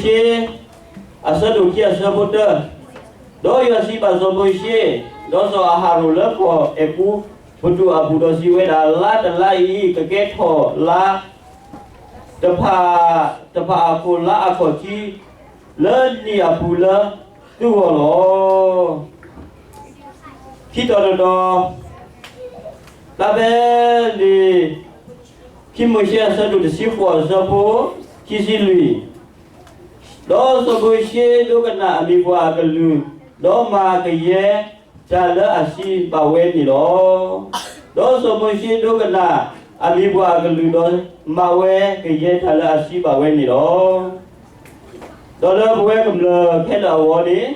စီၤမိၤၡ့ အဆၢဒိၣ်ခံအဆၢဖိတၢ, ဒီးယွၤစံးဘၣ်စီၤမိၤၡ့ ဒီးစီၤအၤဟရိၣ်လၢကီၢ်အဲၤကူပတူးအပူၤဒီးစံးဝဲဒၣ်, လါတလါအံၤ ကကဲထီၣ်လါ တဖၣ်, တဖၣ်အခိၣ်လါအခီၣ်ထံး လၢနံၣ်အပူၤလၢသုဂီၢ်လီၤ. ခံတီၤတတီၤ, တၢ်ဖဲလံာ်ခံမိၤၡ့အဆၢဒိၣ်တဆံဃိးအဆၢဖိခံဆံလွံၢ်, ဒီးစီၤမိၤၡ့ဒိကနၣ်အမံၤပှၢ်အကလုၢ်, ဒီးမၤကယဲၢ်တၢ်လၢအစံးဘၣ်ဝဲန့ၣ်လီၤ. ဒီးစီၤမိၤၡ့ဒိကနၣ်အမံၤပှၢ်အကလုၢ်, ဒီးမၤဝဲကယဲၢ်တၢ်လၢအစံးဘၣ်ဝဲန့ၣ်လီၤ. ဒီးလၢပဝဲကမျၢၢ်ခဲလၢာ်အဂီၢ်န့ၣ်,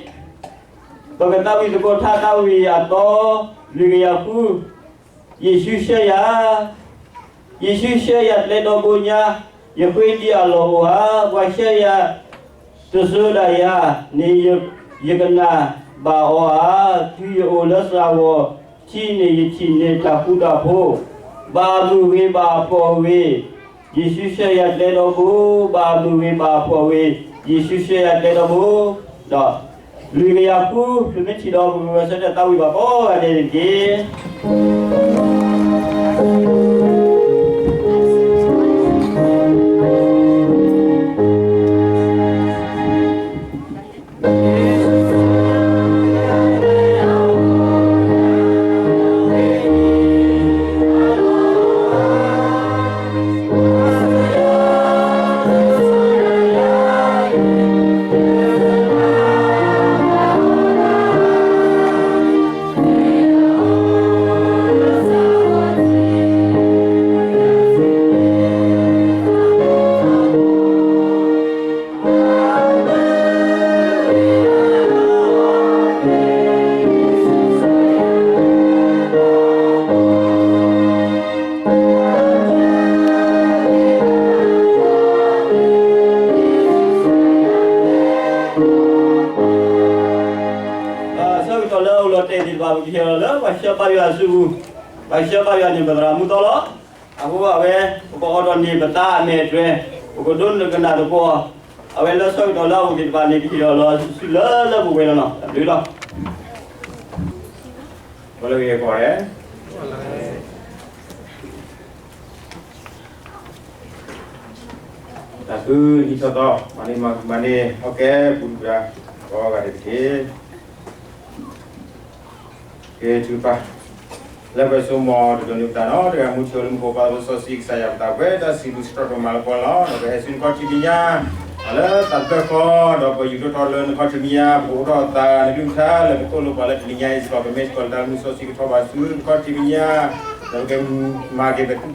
ပကသးဝံၣ်သကိးထါသးဝံၣ်အသီလွံၢ်ကယၤဃု, ယ့ၣ်ၡူးဆှၢယၤ, ယ့ၣ်ၡူးဆှၢယၤကျဲဒီဘိညါ, ယဃ့ဒံးအလီၢ်အိၣ်ဧါ, ပှၤဆှၢယၤ တစိၤဒၣ်ယၤန့ၣ် ယကနၣ်ဘၣ်အီၤဧါ, တုၤယအိၣ်လၢသးဂီၤထံးန့ၣ် ယထံၣ်န့ၢ်တၢ်ဃူတၢ်ဖိး, ဘၣ်အမုၢ်ဂ့ၤဘၣ်အဖှီၣ်ဂ့ၤ, ယ့ၣ်ၡူးဆှၢယၤကျဲဒီဘိ, ဘၣ်အမုၢ်ဂ့ၤဘၣ်အဖှီၣ်ဂ့ၤ, ယ့ၣ်ၡူးဆှၢယၤကျဲဒီဘိ, ဒီးလွံၢ်ကယၤဃု, ပမ့ၢ်ထံၣ်ဒီးပကဂဲၤဆၢထၢၣ်သးဝံၣ်ဘၣ်ကိးဂၤဒဲးန့ၣ်တက့ၢ်. ဆၢကတီၢ်လၢအအိၣ်လီၤတဲာ်သ့ၣ်တဖၣ် ပကဟ့ၣ်လီၤလၢပှၤဆှၢပၢ်ယွၤအစုပူၤ, ပှၤဆှၢပၢ်ယွၤန့ၣ် ပသရၣ်မုၣ်သီလီၤ. အဃိအဝဲ ပကအီၣ်ဒီးန့ၢ်ပသးအမဲာ်အတြဲၤ, ပကဒိကနၣ်သကိး အဝဲလၢဆၢကတီၢ်လၢအအိၣ်သ့ၣ်တဖၣ်န့ၣ် ပဟ့ၣ်လီၤလီၤစုလၢလၢပဝဲလီၤနီၤ. တၢ်ဘျုးလီၤ. ပလၢဂ့ၤကီးဒဲး တၢ်ဆူနံၣ်ထီၣ်သီ မၤန့ၢ်မၤန့ၢ် ဟီၣ်ကဲပူၤဒုၣ်ဒါ ကိးဂၤဒဲးတက့ၢ်. ကဲထုကဖၣ် လၢပှဲၤစိမိၤတဒိးန့ၢ်ပသးနီၤ တဂၤမူထီၣ်လၢမူခိၣ်ပၢ်သးစီဆှံကစၢ်ယွၤပသးပှဲၤ တၢ်စံးဘျုးစံးထီၣ်ပတြၢၤမၤလၢပှဲၤလီၤ. ဒီးပဟဲဆူနခီၣ်ထံးမဲာ်ညါ လၢတၢ်ဘျၢဃီ ဒီးပယူာ်ထီၣ်ထီလၢနခီၣ်ထံးမဲာ်ညါ ပကအိးထီၣ်သးနကလုၢ်ကထါလၢပသိၣ်လိပှၤလၢတနံၤညါအံၤစ့ၢ်ကီး ပမ့ၢ်စ့ၢ်ကီးလၢတၢ်မူစီဆှံကထီၣ်ဘၣ်ဆူနခီၣ်ထံးမဲာ်ညါ ဒီးပကမၤက့ၤပသူ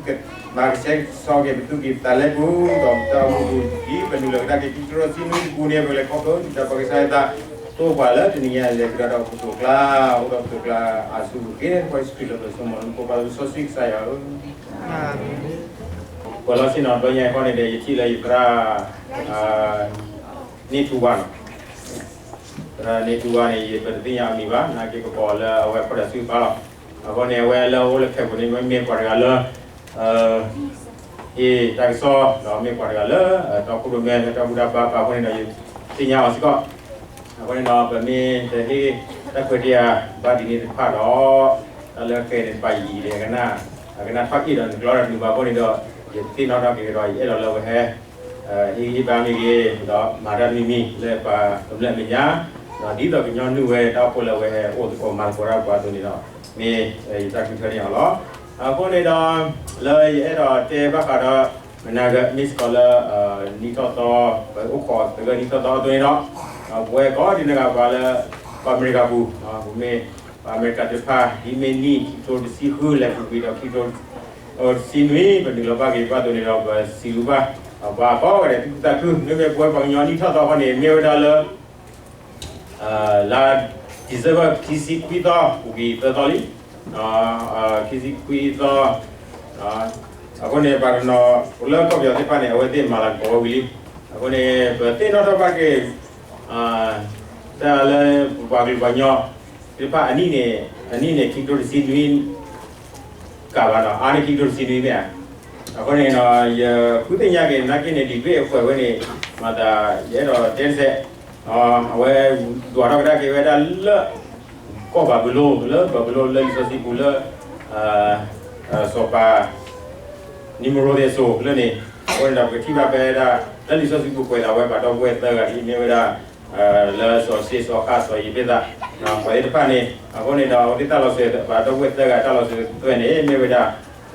မၤကဆှဲကဆှီက့ၤပသူက့ၤပသးလဲပူၤ ဒီးပတၢ်အိၣ်မူပူၤ ဒ်ပနုာ်လီၤကဒါက့ၤခံကထိတဆံနွံတပူၤန့ၣ် ပကလဲၤခီဖျိတၢ်ပကစၢ်ယွၤသး သိၣ်ပှၤလၢတနံၤညါလဲၤကဒီးဒီးအိၣ်ဖှိၣ်ကျါ အိၣ်ဒီးဖှိၣ်ကျါအါစုပူၤတက့ၢ်. ပှၤယ့ၣ်ၡူးခရံာ်လၢပစီၤမိၤလၢမူခိၣ်ပၢ်သးစီဆှံကစၢ်ယွၤဧၢ ပှၤလီၤဆ့ၣ်နီၤတဘျီညါအံၤဃီန့ၣ်ဒီး ယထံၣ်လၢယသရၣ် န့ၢ်ထူဝါနီၤ သရၣ်န့ၢ်ထူဝါန့ၣ် ယပတသ့ၣ်ညါအမံၤဘၣ် နာ်က့ပကိးလၢအဝဲဖီၣ်တၢ်စုကဖၣ်လီၤ. အဃိန့ၣ် အဝဲလၢအအိၣ်လၢခဲပူၤန့ၣ် မ့ၢ်ပှၤတဂၤလၢ ဟ့ၣ်တၢ်ကစီၣ် ဒီးမ့ၢ်ပှၤတဂၤလၢ တီခိၣ်ရိၣ်မဲလၢတၢ်ဘူၣ်တၢ်ဘါပာ်ဖှိၣ်န့ၣ်ဒီး ယသ့ၣ်ညါအီၤစ့ၢ်ကီး. အဃိန့ၣ်ဒီး ပမ့ၢ်တဟ့ၣ်တၢ်ခွဲးတၢ်ယာ်ဘၣ်ဒ်န့ၣ်တဖၣ်ဒီး တၢ်လၢဃဲန့ၣ်တဖၣ်ယံာ်ဒီး ကနၣ် အကနၣ်ထီၣ်အ့ၣ်ဒီးနကျီဒီးနုာ်ဘၣ်အဃိန့ၣ်ဒီး ယသ့ၣ်နီၣ်ထီၣ်က့ၤဒီး ယအဲၣ်ဒိးလၢဝဲဟဲ ဟ့ၣ်ဂံၢ်ဟ့ၣ်ဘါမ့ၢ်ဂ့ၤ ဒီးမၤတၢ်တမံၤမံၤလၢပှၤကမျၢၢ်အမဲာ်ညါ ဒီးဒ်သိးကညီနုၢ်ဝဲတၢ်အိၣ်ဖှိၣ်လၢအဝဲဟဲအိၣ်သကိးမၤသကိးတၢ်ပှၤအသိးန့ၣ်ဒီး မ့ၢ်ယတၢ်ဃုထၢန့ၢ်အီၤလီၤ. အဃိန့ၣ်ဒီး လၢယအဲၣ်ဒိးတဲဘၣ်ဃးဒီး မနၤဂၤမ့ၢ်စ့ၢ်ကီးလၢ နံၣ်ထီၣ်သီ ပအိၣ်ခိးသဂၢၢ်နံၣ်ထီၣ်သီအသိးန့ၣ်ဒီး ပဝဲကိးဒံးနီၢ်ဂၤပှၤလၢ ကီၢ်အမဲရကၤပူၤ ပမ့ၢ် ပှၤအမဲရကၤသ့ၣ်တဖၣ် ဒ်မ့ၢ်နံၣ်ခံကထိတဆံဃုလဲၤပူၤကွံာ်ဒီးခံကထိတဆံနွံ ပနုာ်လီၤဘၣ်က့ၤပှၤအသိးန့ၣ်ဒီး ပစံးဘျုးဘၣ် ပှၤကိးဂၤဒဲးသူၣ်ခုသးခု မ့မ့ၢ်ပဝဲပှၤကညီနံၣ်ထီၣ်သီအဃိန့ၣ် မ့ၢ်ဝဲဒၣ်လၢ လါ December ခံဆံခွံသီ ပူၤကွံာ်သၢသီလံ ခံဆံခွံသီ အဃိန့ၣ် ပှၤတနီၤလၢကီၢ်ပယီၤသ့ၣ်တဖၣ်န့ၣ် အဝဲသ့ၣ်မၤလၤကပီၤဝဲဝံၤလံ. အဃိန့ၣ် ပသ့ၣ်နီၣ်ထီၣ်ဘၣ်က့ၤ တၢ်လၢပပှၤကလုာ်ပှၤကညီသ့ၣ်တဖၣ်အနံၣ်န့ၣ် အနံၣ်န့ၣ် ခံကထိတဆံနွံ ကးဘၣ်ဒီး အါန့ၢ်ခံကထိတဆံနွံမ့ၢ်ဧါ. အဃိန့ၣ်ဒီး ယဃုသ့ၣ်ညါက့ၤ နာ်က့န့ၣ် degree အကွဲးဝဲန့ၣ် မၤသးယအဲၣ်ဒိးတဲတစဲး, အဝဲဒွးထီၣ်ကဒါက့ၤဝဲဒၣ်လၢ ကီၢ်ဘၤဘူလိၣ် လၢဘၤဘူလိၣ်လၢလံာ်စီဆှံပူၤလၢ စီၤပၤ နံမရိးသ့ၣ်အစိၤလၢန့ၣ်, အဃိန့ၣ်ဒီးပကထံၣ်ဘၣ်ဖဲဒၣ် လၢလံာ်စီဆှံပူၤကွဲးသးဝဲပှၤဒီပုၢ်ဝဲၢ်သၢဂၤဒ်အမ့ၢ်ဝဲဒၣ် လၢစီၤၡ့ၣ် စီၤဃၣ် စီၤယ့းဖ့းသး, ပှၤသ့ၣ်တဖၣ်န့ၣ်, အဃိန့ၣ်ဒီးအဝဲသ့ၣ်တၢ်လီၤစၢၤ ပှၤဒီပုၢ်ဝဲၢ်သၢဂၤတၢ်လီၤစၢၤသွဲန့ၣ် မ့ၢ်ဝဲဒၣ်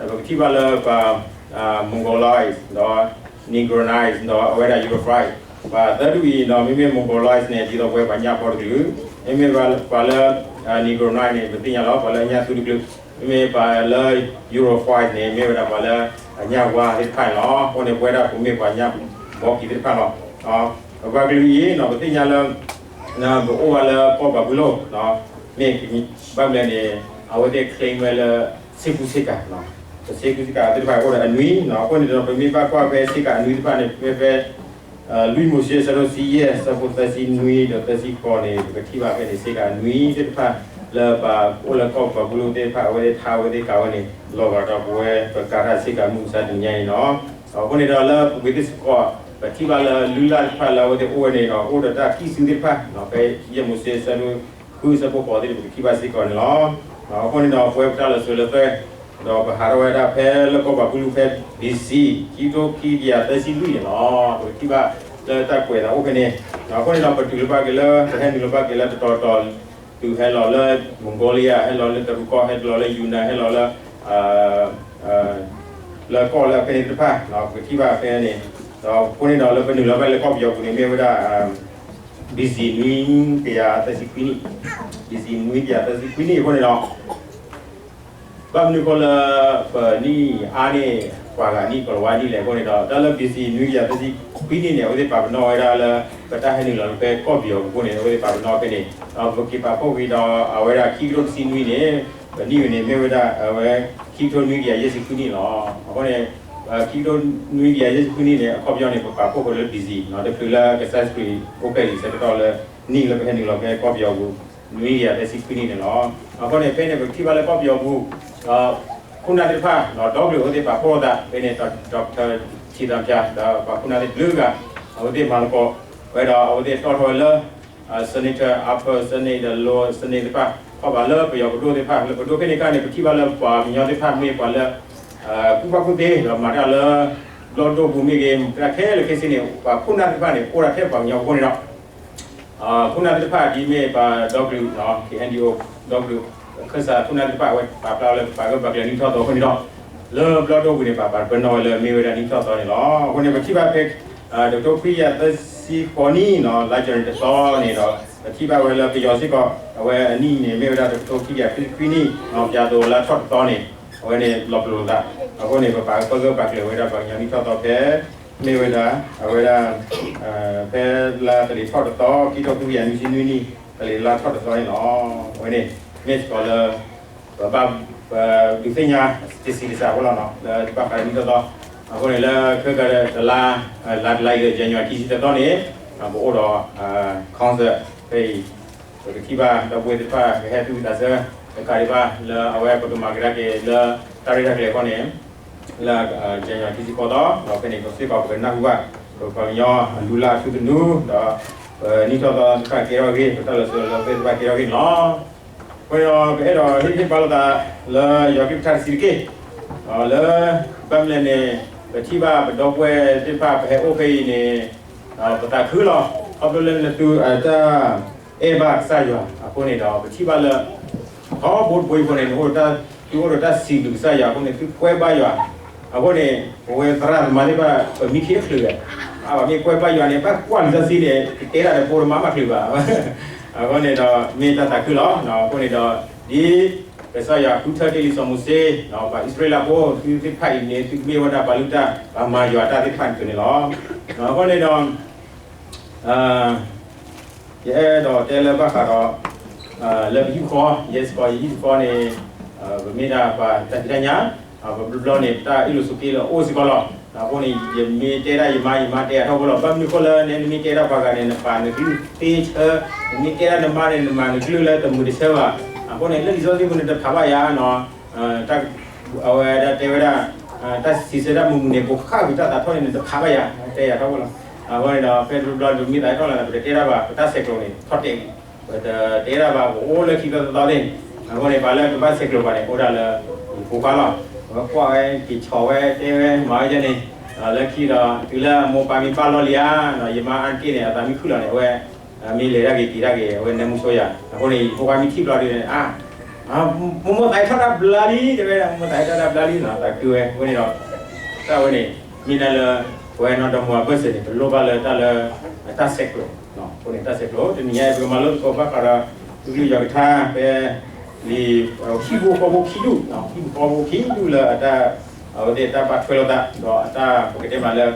ပကထံၣ်ဘၣ်လၢပှၤ Mongoloid ဒီး Negroid ဒီးအဝဲဒၣ် Europhile ပှၤသၢဒူၣ်အံၤဒီး မ့မ့ၢ် Mongoloid န့ၣ် ဒ်သိးပဝဲပှၤညၣ်ပီတကလုာ်, မ့မ့ၢ်ပှၤလၢ Negroid န့ၣ် ပသ့ၣ်ညါလီၤ ပှၤလၢညၣ်သူတကလုာ်, မ့မ့ၢ်ပှၤလၢ Europhile န့ၣ် မ့ၢ်ဝဲဒၣ်ပှၤလၢအညၣ်ဝါသ့ၣ်တဖၣ်န့ၣ်လီၤ. အဃိန့ၣ် ပဝဲဒၣ်ပမ့ၢ်ပှၤညၣ်ဘီကံၤသ့ၣ်တဖၣ်လီၤ. ပပှၤကလုာ်အံၤန့ၣ် ပသ့ၣ်ညါလၢ ပအိၣ်ဝဲလၢကီၢ်ဘၤဘူလိၣ်, မ့ၢ်ဘၣ်မနုၤလဲၣ်န့ၣ် အဝဲသ့ၣ် claim ဝဲလၢ ဆ့ကူဆ့ကၤ, ပဆ့ကူဆ့ကၤသ့ၣ်တဖၣ်အိၣ်ဒီးအနွံ, အဃိန့ၣ်ဒီး ပမ့ၢ်ဘၣ်ကွၢ်ဖဲဆ့ကၤအနွံသ့ၣ်တဖၣ်န့ၣ် ဖဲဖဲ လွံၢ်မိၤၡ့ အဆၢဒိၣ်ဆံယဲၢ် အဆၢဖိသၢဆံနွံဒီးသၢဆံဃိးန့ၣ် ပကထံၣ်ဘၣ်ဖဲန့ၣ် ဆ့ကၤအနွံသ့ၣ်တဖၣ် လၢပှၤအိၣ်လၢကီၢ်ဘၤဘူလိၣ်သ့ၣ်တဖၣ် အဝဲသ့ၣ်ထါဝဲသ့ၣ်ကၤဝဲန့ၣ် လီၤဂာ်ဒီးပဝဲပကၤတၢ်ဆ့ကၤမုၢ်မဆါတနံၤညါအံၤန့ၣ်လီၤ. အဃိန့ၣ်ဒီးလၢပဝဲသ့ၣ်စ့ၢ်ကီး ပထံၣ်ဘၣ်လၢလုၢ်လၢ်သ့ၣ်တဖၣ်လၢအဝဲသ့ၣ်အိၣ်ဝဲန့ၣ်ဒီး အိၣ်ဒီးတၢ်ခံစုသ့ၣ်တဖၣ်, ဖဲယဲၢ်မိၤၡ့အဆၢဒိၣ်ဃုအဆၢဖိဃိးသ့ၣ်န့ၣ် ပကထံၣ်ဘၣ်စ့ၢ်ကီးန့ၣ်လီၤ. အဃိန့ၣ်ဒီး ပဝဲပတၢ်လီၤစၢၤလၢသွဲ ဒီးပဟးထီၣ်ဝဲဒၣ်ဖဲလၢကီၢ်ဘၤဘူလိၣ်ဖဲ B C ခံကထိခံကယၤသၢဆံလွံၢ်န့ၣ်လီၤ. ပကထံၣ်ဘၣ်လၢတၢ်ကွဲးသးအိၣ်ဖဲန့ၣ်, အဃိန့ၣ်ဒီး ပတုၤလၢဘၣ်က့ၤလၢ ပဟဲနုာ်လီၤဘၣ်က့ၤလၢတတီၤတီၤ တုၤဟဲလီၤလၢ Mongolia ဟဲလီၤလၢတရူးကီၢ် ဟဲလီၤလၢ Yunnan ဟဲလီၤလၢ လၢကီၢ်လၢအဖဲန့ၣ်သ့ၣ်တဖၣ် ပကထံၣ်ဘၣ်ဖဲန့ၣ်, ဒီးအဃိန့ၣ်ဒီး လၢပနုာ်လီၤဘၣ်လၢကီၢ်ပယီၤပူၤန့ၣ် မ့ၢ်ဝဲဒၣ် B C နွံကယၤသၢဆံခွံနံၣ်, B C နွံကယၤသၢဆံခွံနံၣ်အဃိန့ၣ်ဒီး ဘၣ်မနုၤဃိလၢ ပနံၣ်အါန့ၢ် ပှၤဂၤနံၣ်ကီၤလၤဝါနံၣ်လဲၣ်အဃိန့ၣ်ဒီး တၢ်လၢ B C နွံကယၤသၢဆံခွံနံၣ်န့ၣ် အဝဲသ့ၣ်ပာ်ပနီၣ်ဝဲဒၣ်လၢ ပတၢ်ဟဲနုာ်လီၤလၢဖဲကီၢ်ပယီၤပူၤအဃိန့ၣ် အဝဲသ့ၣ်ပာ်ပနီၣ်ဖဲန့ၣ်, ဒီးပက့ၤပာ်ဖှိၣ်က့ၤဒီး အဝဲဒၣ်ခံကထိတဆံနွံန့ၣ် ပနံၣ်ဝဲန့ၣ် မ့ၢ်ဝဲဒၣ်အဝဲ ခံကထိနွံကယၤယဲၢ်ဆံခွံနံၣ်လီၤ. အဃိန့ၣ် ခံကထိနွံကယၤယဲၢ်ဆံခွံနံၣ်န့ၣ် အခီပညီန့ၣ် ပပာ်ဖှိၣ်ဃီၤလၢ B C တချုးလၢကစၢ်ယ့ၣ်ၡူးခရံာ်အိၣ်ဖျဲၣ်လံာ်ဆၢကတီၢ်လၢ နံၣ်လၢပဟဲနုာ်လီၤဖဲကီၢ်ပယီၤပူၤ နွံကယၤသၢဆံခွံနံၣ်န့ၣ်လီၤ. အဃိန့ၣ် ဖဲန့ၣ် ပကထံၣ်ဘၣ်လၢကီၢ်ပယီၤပူၤ ဒီး ခိၣ်နၢ်သ့ၣ်တဖၣ် ဒီးဒီကလုာ်အဝဲသ့ၣ်ပာ်ဖှိၣ်သး ဖဲန့ၣ် Doctor ထံသးပၠး ဒီးပှၤခိၣ်နၢ်သ့ၣ်တဖၣ် အဝဲသ့ၣ်မၤသကိးဝဲဒီး အဝဲသ့ၣ်တီၣ်ထီၣ်ဝဲလၢ Senator, Upper Senate ဒီး Lower Senate သ့ၣ်တဖၣ် ခီၣ်ဘၣ်လၢပယီၤပဒိၣ်သ့ၣ်တဖၣ် လၢပဒိၣ်ဖဲန့ၣ်အခါန့ၣ် ပထံၣ်ဘၣ်လၢပှၤကညီသ့ၣ်တဖၣ်မ့ၢ်ပှၤလၢ ကူၣ်ဘၣ်ကူၣ်သ့ ဒီးမၤတၢ်လၢ ဘျီၣ်ဒိၣ်ပူၤမ့ၢ်ဂ့ၤ မၤတၢ်ခဲလၢာ်ခဲဆ့န့ၣ် ပှၤခိၣ်နၢ်သ့ၣ်တဖၣ်န့ၣ် အိၣ်ဒၣ်ထဲပှၤကညီအဃိန့ၣ်ဒီး ခိၣ်နၢ်သ့ၣ်တဖၣ်ဒ်မ့ၢ်ပှၤဒီကလုာ် K N D O ဒီကလုာ် ခၢၣ်စးခိၣ်နၢ်သ့ၣ်တဖၣ် အဝဲပာ်ဖျါလၢပာ်ဂၢၢ်ပာ်ကျၢၤနံၣ်ထီၣ်သီအဃိန့ၣ်ဒီး လၢဘျီၣ်ဒိၣ်ပူၤန့ၣ် ပာ်ပာ်ပနီၣ်ဝဲလၢမ့ၢ်ဝဲဒၣ်နံၣ်ထီၣ်သီန့ၣ်လီၤ. အဃိန့ၣ် ပထံၣ်ဘၣ်ဖဲ တကထိခွံကယၤသၢဆံဃိးနံၣ် လါယနူၤအါရံၤတသီန့ၣ်ဒီး ပထံၣ်ဘၣ်ဝဲလၢပယီၤစ့ၢ်ကီး အဝဲအနံၣ်န့ၣ် မ့ၢ်ဝဲဒၣ်တကထိခံကယၤခွံဆံခွံနံၣ် ပၠးသိးလါထီၣ်တသီန့ၣ် အဝဲန့ၣ်လီၤပလိာ်သး အဃိန့ၣ် ပပာ်ပၢၢ်ဂၢၢ်ပာ်ကျၢၤဝဲဒၣ်ပှၤကညီနံၣ်ထီၣ်သီဖဲ မ့ၢ်ဝဲဒၣ် အဝဲဒၣ် ဖဲလါသလ့ၤထီၣ်တသီ ခံကထိခွံကယၤနွံဆံနွံနံၣ် သလ့ၤလါထီၣ်တသီန့ၣ်လီၤ. အဝဲန့ၣ် မ့ၢ်စ့ၢ်ကီးလၢ ပဘၣ် ပဒုးသ့ၣ်ညါတဆံးတစှၤအဃိလီၤနီၤ လၢဘၣ်ဃးဒီးနံၣ်ထီၣ်သီ အဃိန့ၣ်လၢခဲကတလါ လါတလါအံၤဒီး January ခံဆံတသီန့ၣ် ပအိၣ်ဒီး concert ဖဲအံၤ ပကထံၣ်ဘၣ်ဒီပုၢ်ဝဲၢ်သ့ၣ်တဖၣ် ကဟဲသူၣ်ဝံသးဆၢ တကးဒံးဘၣ် လၢအဝဲပကမၤကဒါက့ၤလၢ တၢ်ရဲၣ်တၢ်ကျဲၤအဃိန့ၣ် လၢ January ခံဆံဃိးသီ ဒီးဖဲန့ၣ် ပစ့ၢ်ကီးပကနၢ်ဟူဘၣ် ပပှၤကညီအလုၢ်အလၢ်အထူသနူ ဒီး ပနံၣ်ထီၣ်သီတဖၣ်ကဲထီၣ်အဂ့ၢ် ပတၢ်လီၤစၢၤလၢပသ့ၣ်တဖၣ်ကဲထီၣ်အဂ့ၢ်န့ၣ်လီၤ. အဃိန့ၣ်ဒီး ပအဲၣ်ဒိးဟ့ၣ်ဂံၢ်ဟ့ၣ်ဘါလိာ်သးလၢယွၤကလုၢ်ကထါတဆံးတက့ၢ် လၢ ဘၣ်မနုၤလဲၣ်န့ၣ် ပထံၣ်ဘၣ်ပဒီပုၢ်ဝဲၢ်သ့ၣ်တဖၣ် ပဟဲအိၣ်ဖဲအံၤန့ၣ် ပသးခုလီၤ. ခီဖျိလၢနသုအတၢ်အဲၣ်ဘၣ်ကစၢ်ယွၤအဃိန့ၣ်ဒီး ပထံၣ်ဘၣ်လၢ ထီဘိတဘိအံၤအဃိန့ၣ် နအိၣ်ဒီးတၢ် သုအိၣ်ဒီးတၢ်စံးဘျုးကစၢ်ယွၤအဃိန့ၣ် သုကွဲးဘါယွၤ အဃိန့ၣ် ပဝဲသရၣ်သမါသ့ၣ်တဖၣ် ပမံခ့တချုးဘၣ်. အဘၣ်မ့ၢ်ကွဲးဘါယွၤန့ၣ် ဘၣ်ကွၢ်လံာ်စီဆှံန့ၣ် ကတဲတၢ်ဒီးဖိတမါမးချုးဘၣ်. အဃိန့ၣ်ဒီး မ့ၢ်တၢ်သးခုလီၤ. အဃိန့ၣ်ဒီး ဒ်ကစၢ်ယွၤဃုထၢတ့ၢ်လံစီၤမိၤၡ့ ပှၤအံၣ်စရ့လးဖိ သုသ့ၣ်တဖၣ်အံၤန့ၣ် သုကမ့ၢ်ဝဲဒၣ်ပှၤလုၢ်တၢ် ပှၤမၤယွၤတၢ်သ့ၣ်တဖၣ်န့ၣ်န့ၣ်လီၤ. အဃိန့ၣ်ဒီး ယအဲၣ်ဒိးတဲလၢဘၣ်ဃးဒီး လၢပဟံၣ်ဃီ ယဲစ့ၢ်ကီးယဟံၣ်ဃီန့ၣ် ပမ့ၢ်ဒၣ်ပှၤတၢ်ဖံးတၢ်ညၣ် ပဘျီဘျီန့ၣ် ပတၢ်အ့ၣ်လိာ်ဆိးက့လိာ်အိၣ်စ့ၢ်ကီးလီၤ. အဃိန့ၣ် ယမ့ၢ်တဲဒၣ်ယမါ ယမါတဲအါထီၣ်ဖိလီၤ. ဘၣ်မနုၤဃိလၢန့ၣ် နမ့ၢ်တဲဒၣ်ပှၤဂၤန့ၣ် နပာ်နကလုၢ်သ့ဆၢ, နမ့ၢ်တဲဒၣ်နမါန့ၣ် နမၤနကလုၢ်လၢတမုာ်တဆၢဘၣ်. အဃိန့ၣ် လၢလံာ်စီဆှံပူၤန့ၣ်တဖးဘၣ်ယၤနီၤ အဝဲဒၣ်တဲဝဲဒၣ် တၢ်စံးဆၢတၢ်မုာ်မုာ်န့ၣ် ပဃၣ်ကွံာ်တၢ်သးထီၣ်န့ၣ် နတဖးဘၣ်ယၤ တဲယၤထီၣ်ဖိလီၤ. အဃိန့ၣ်ဒီး ဖဲတဘျီတဘျီဒုးမ့ၢ်သးဟဲထီၣ်လၢ ပတတဲတၢ်ဘၣ် ပတၢ်ဆဲးကျိးန့ၣ် ထီၣ်တဲာ်လံ, ပတတဲတၢ်ဘၣ် ပအိၣ်လၢခံသီသီသ့ၣ်န့ၣ်, အဃိန့ၣ် ပှၤလၢကဘၣ်ဆဲးကျိးပှၤန့ၣ် အိၣ်ဒၣ်လၢ ယဖိခွါလီၤ. အဝဲကွၢ်ဝဲ က့ၤဆီၣ်ဝဲ တဲဝဲ မၤဝဲဒ်န့ၣ်, လၢခံဒီး တုၤလၢအမိၢ်ပၢ်မ့ၢ်ပာ်လီၤလံဧါ, ယမါအါတက့ၢ်န့ၣ် အသးမ့ၢ်ခုၣ်လီၤန့ၣ် အဝဲ မ့ၢ်လဲၤတၢ်ဂ့ၤက့ၤတၢ်ဂ့ၤ အဝဲနၢမူဆိယၤ, အဃိန့ၣ် ယဖိခွါမ့ၢ်ထံၣ်ဘျီဒုးန့ၣ် အါ မိၢ်မိၢ်သးဟဲထီၣ်တၢ်ဘျါလံ တဲဝဲဒၣ် မိၢ်မိၢ်သးဟဲထီၣ်တၢ်ဘျါလံနီၤ သးခုဝဲ အဃိန့ၣ်ဒီး တၢ်ဝဲန့ၣ် မ့ၢ်ဒၣ်လၢ ပဝဲနီၢ်ဒီမါအဘၢၣ်စၢၤန့ၣ် ပလိၣ်ဘၣ်လၢတၢ်လၢ တၢ်ဆဲးကျိး, အဃိန့ၣ် တၢ်ဆဲးကျိး တနံၤညါအံၤ ပကမၤလိသကိးဘၣ်ဃးဒီး ကလုၢ်ယွၤကထါ ဖဲ လံာ် ဟံၣ်ဖိဃီဖိခံဒူၣ်, ဟံၣ်ဖိဃီဖိခံဒူၣ်လၢအတၢ် အဝဲသ့ၣ်တၢ်ဘၣ်ထွဲလိာ်သး ဒီးအတၢ်ပကတဲမးလၢ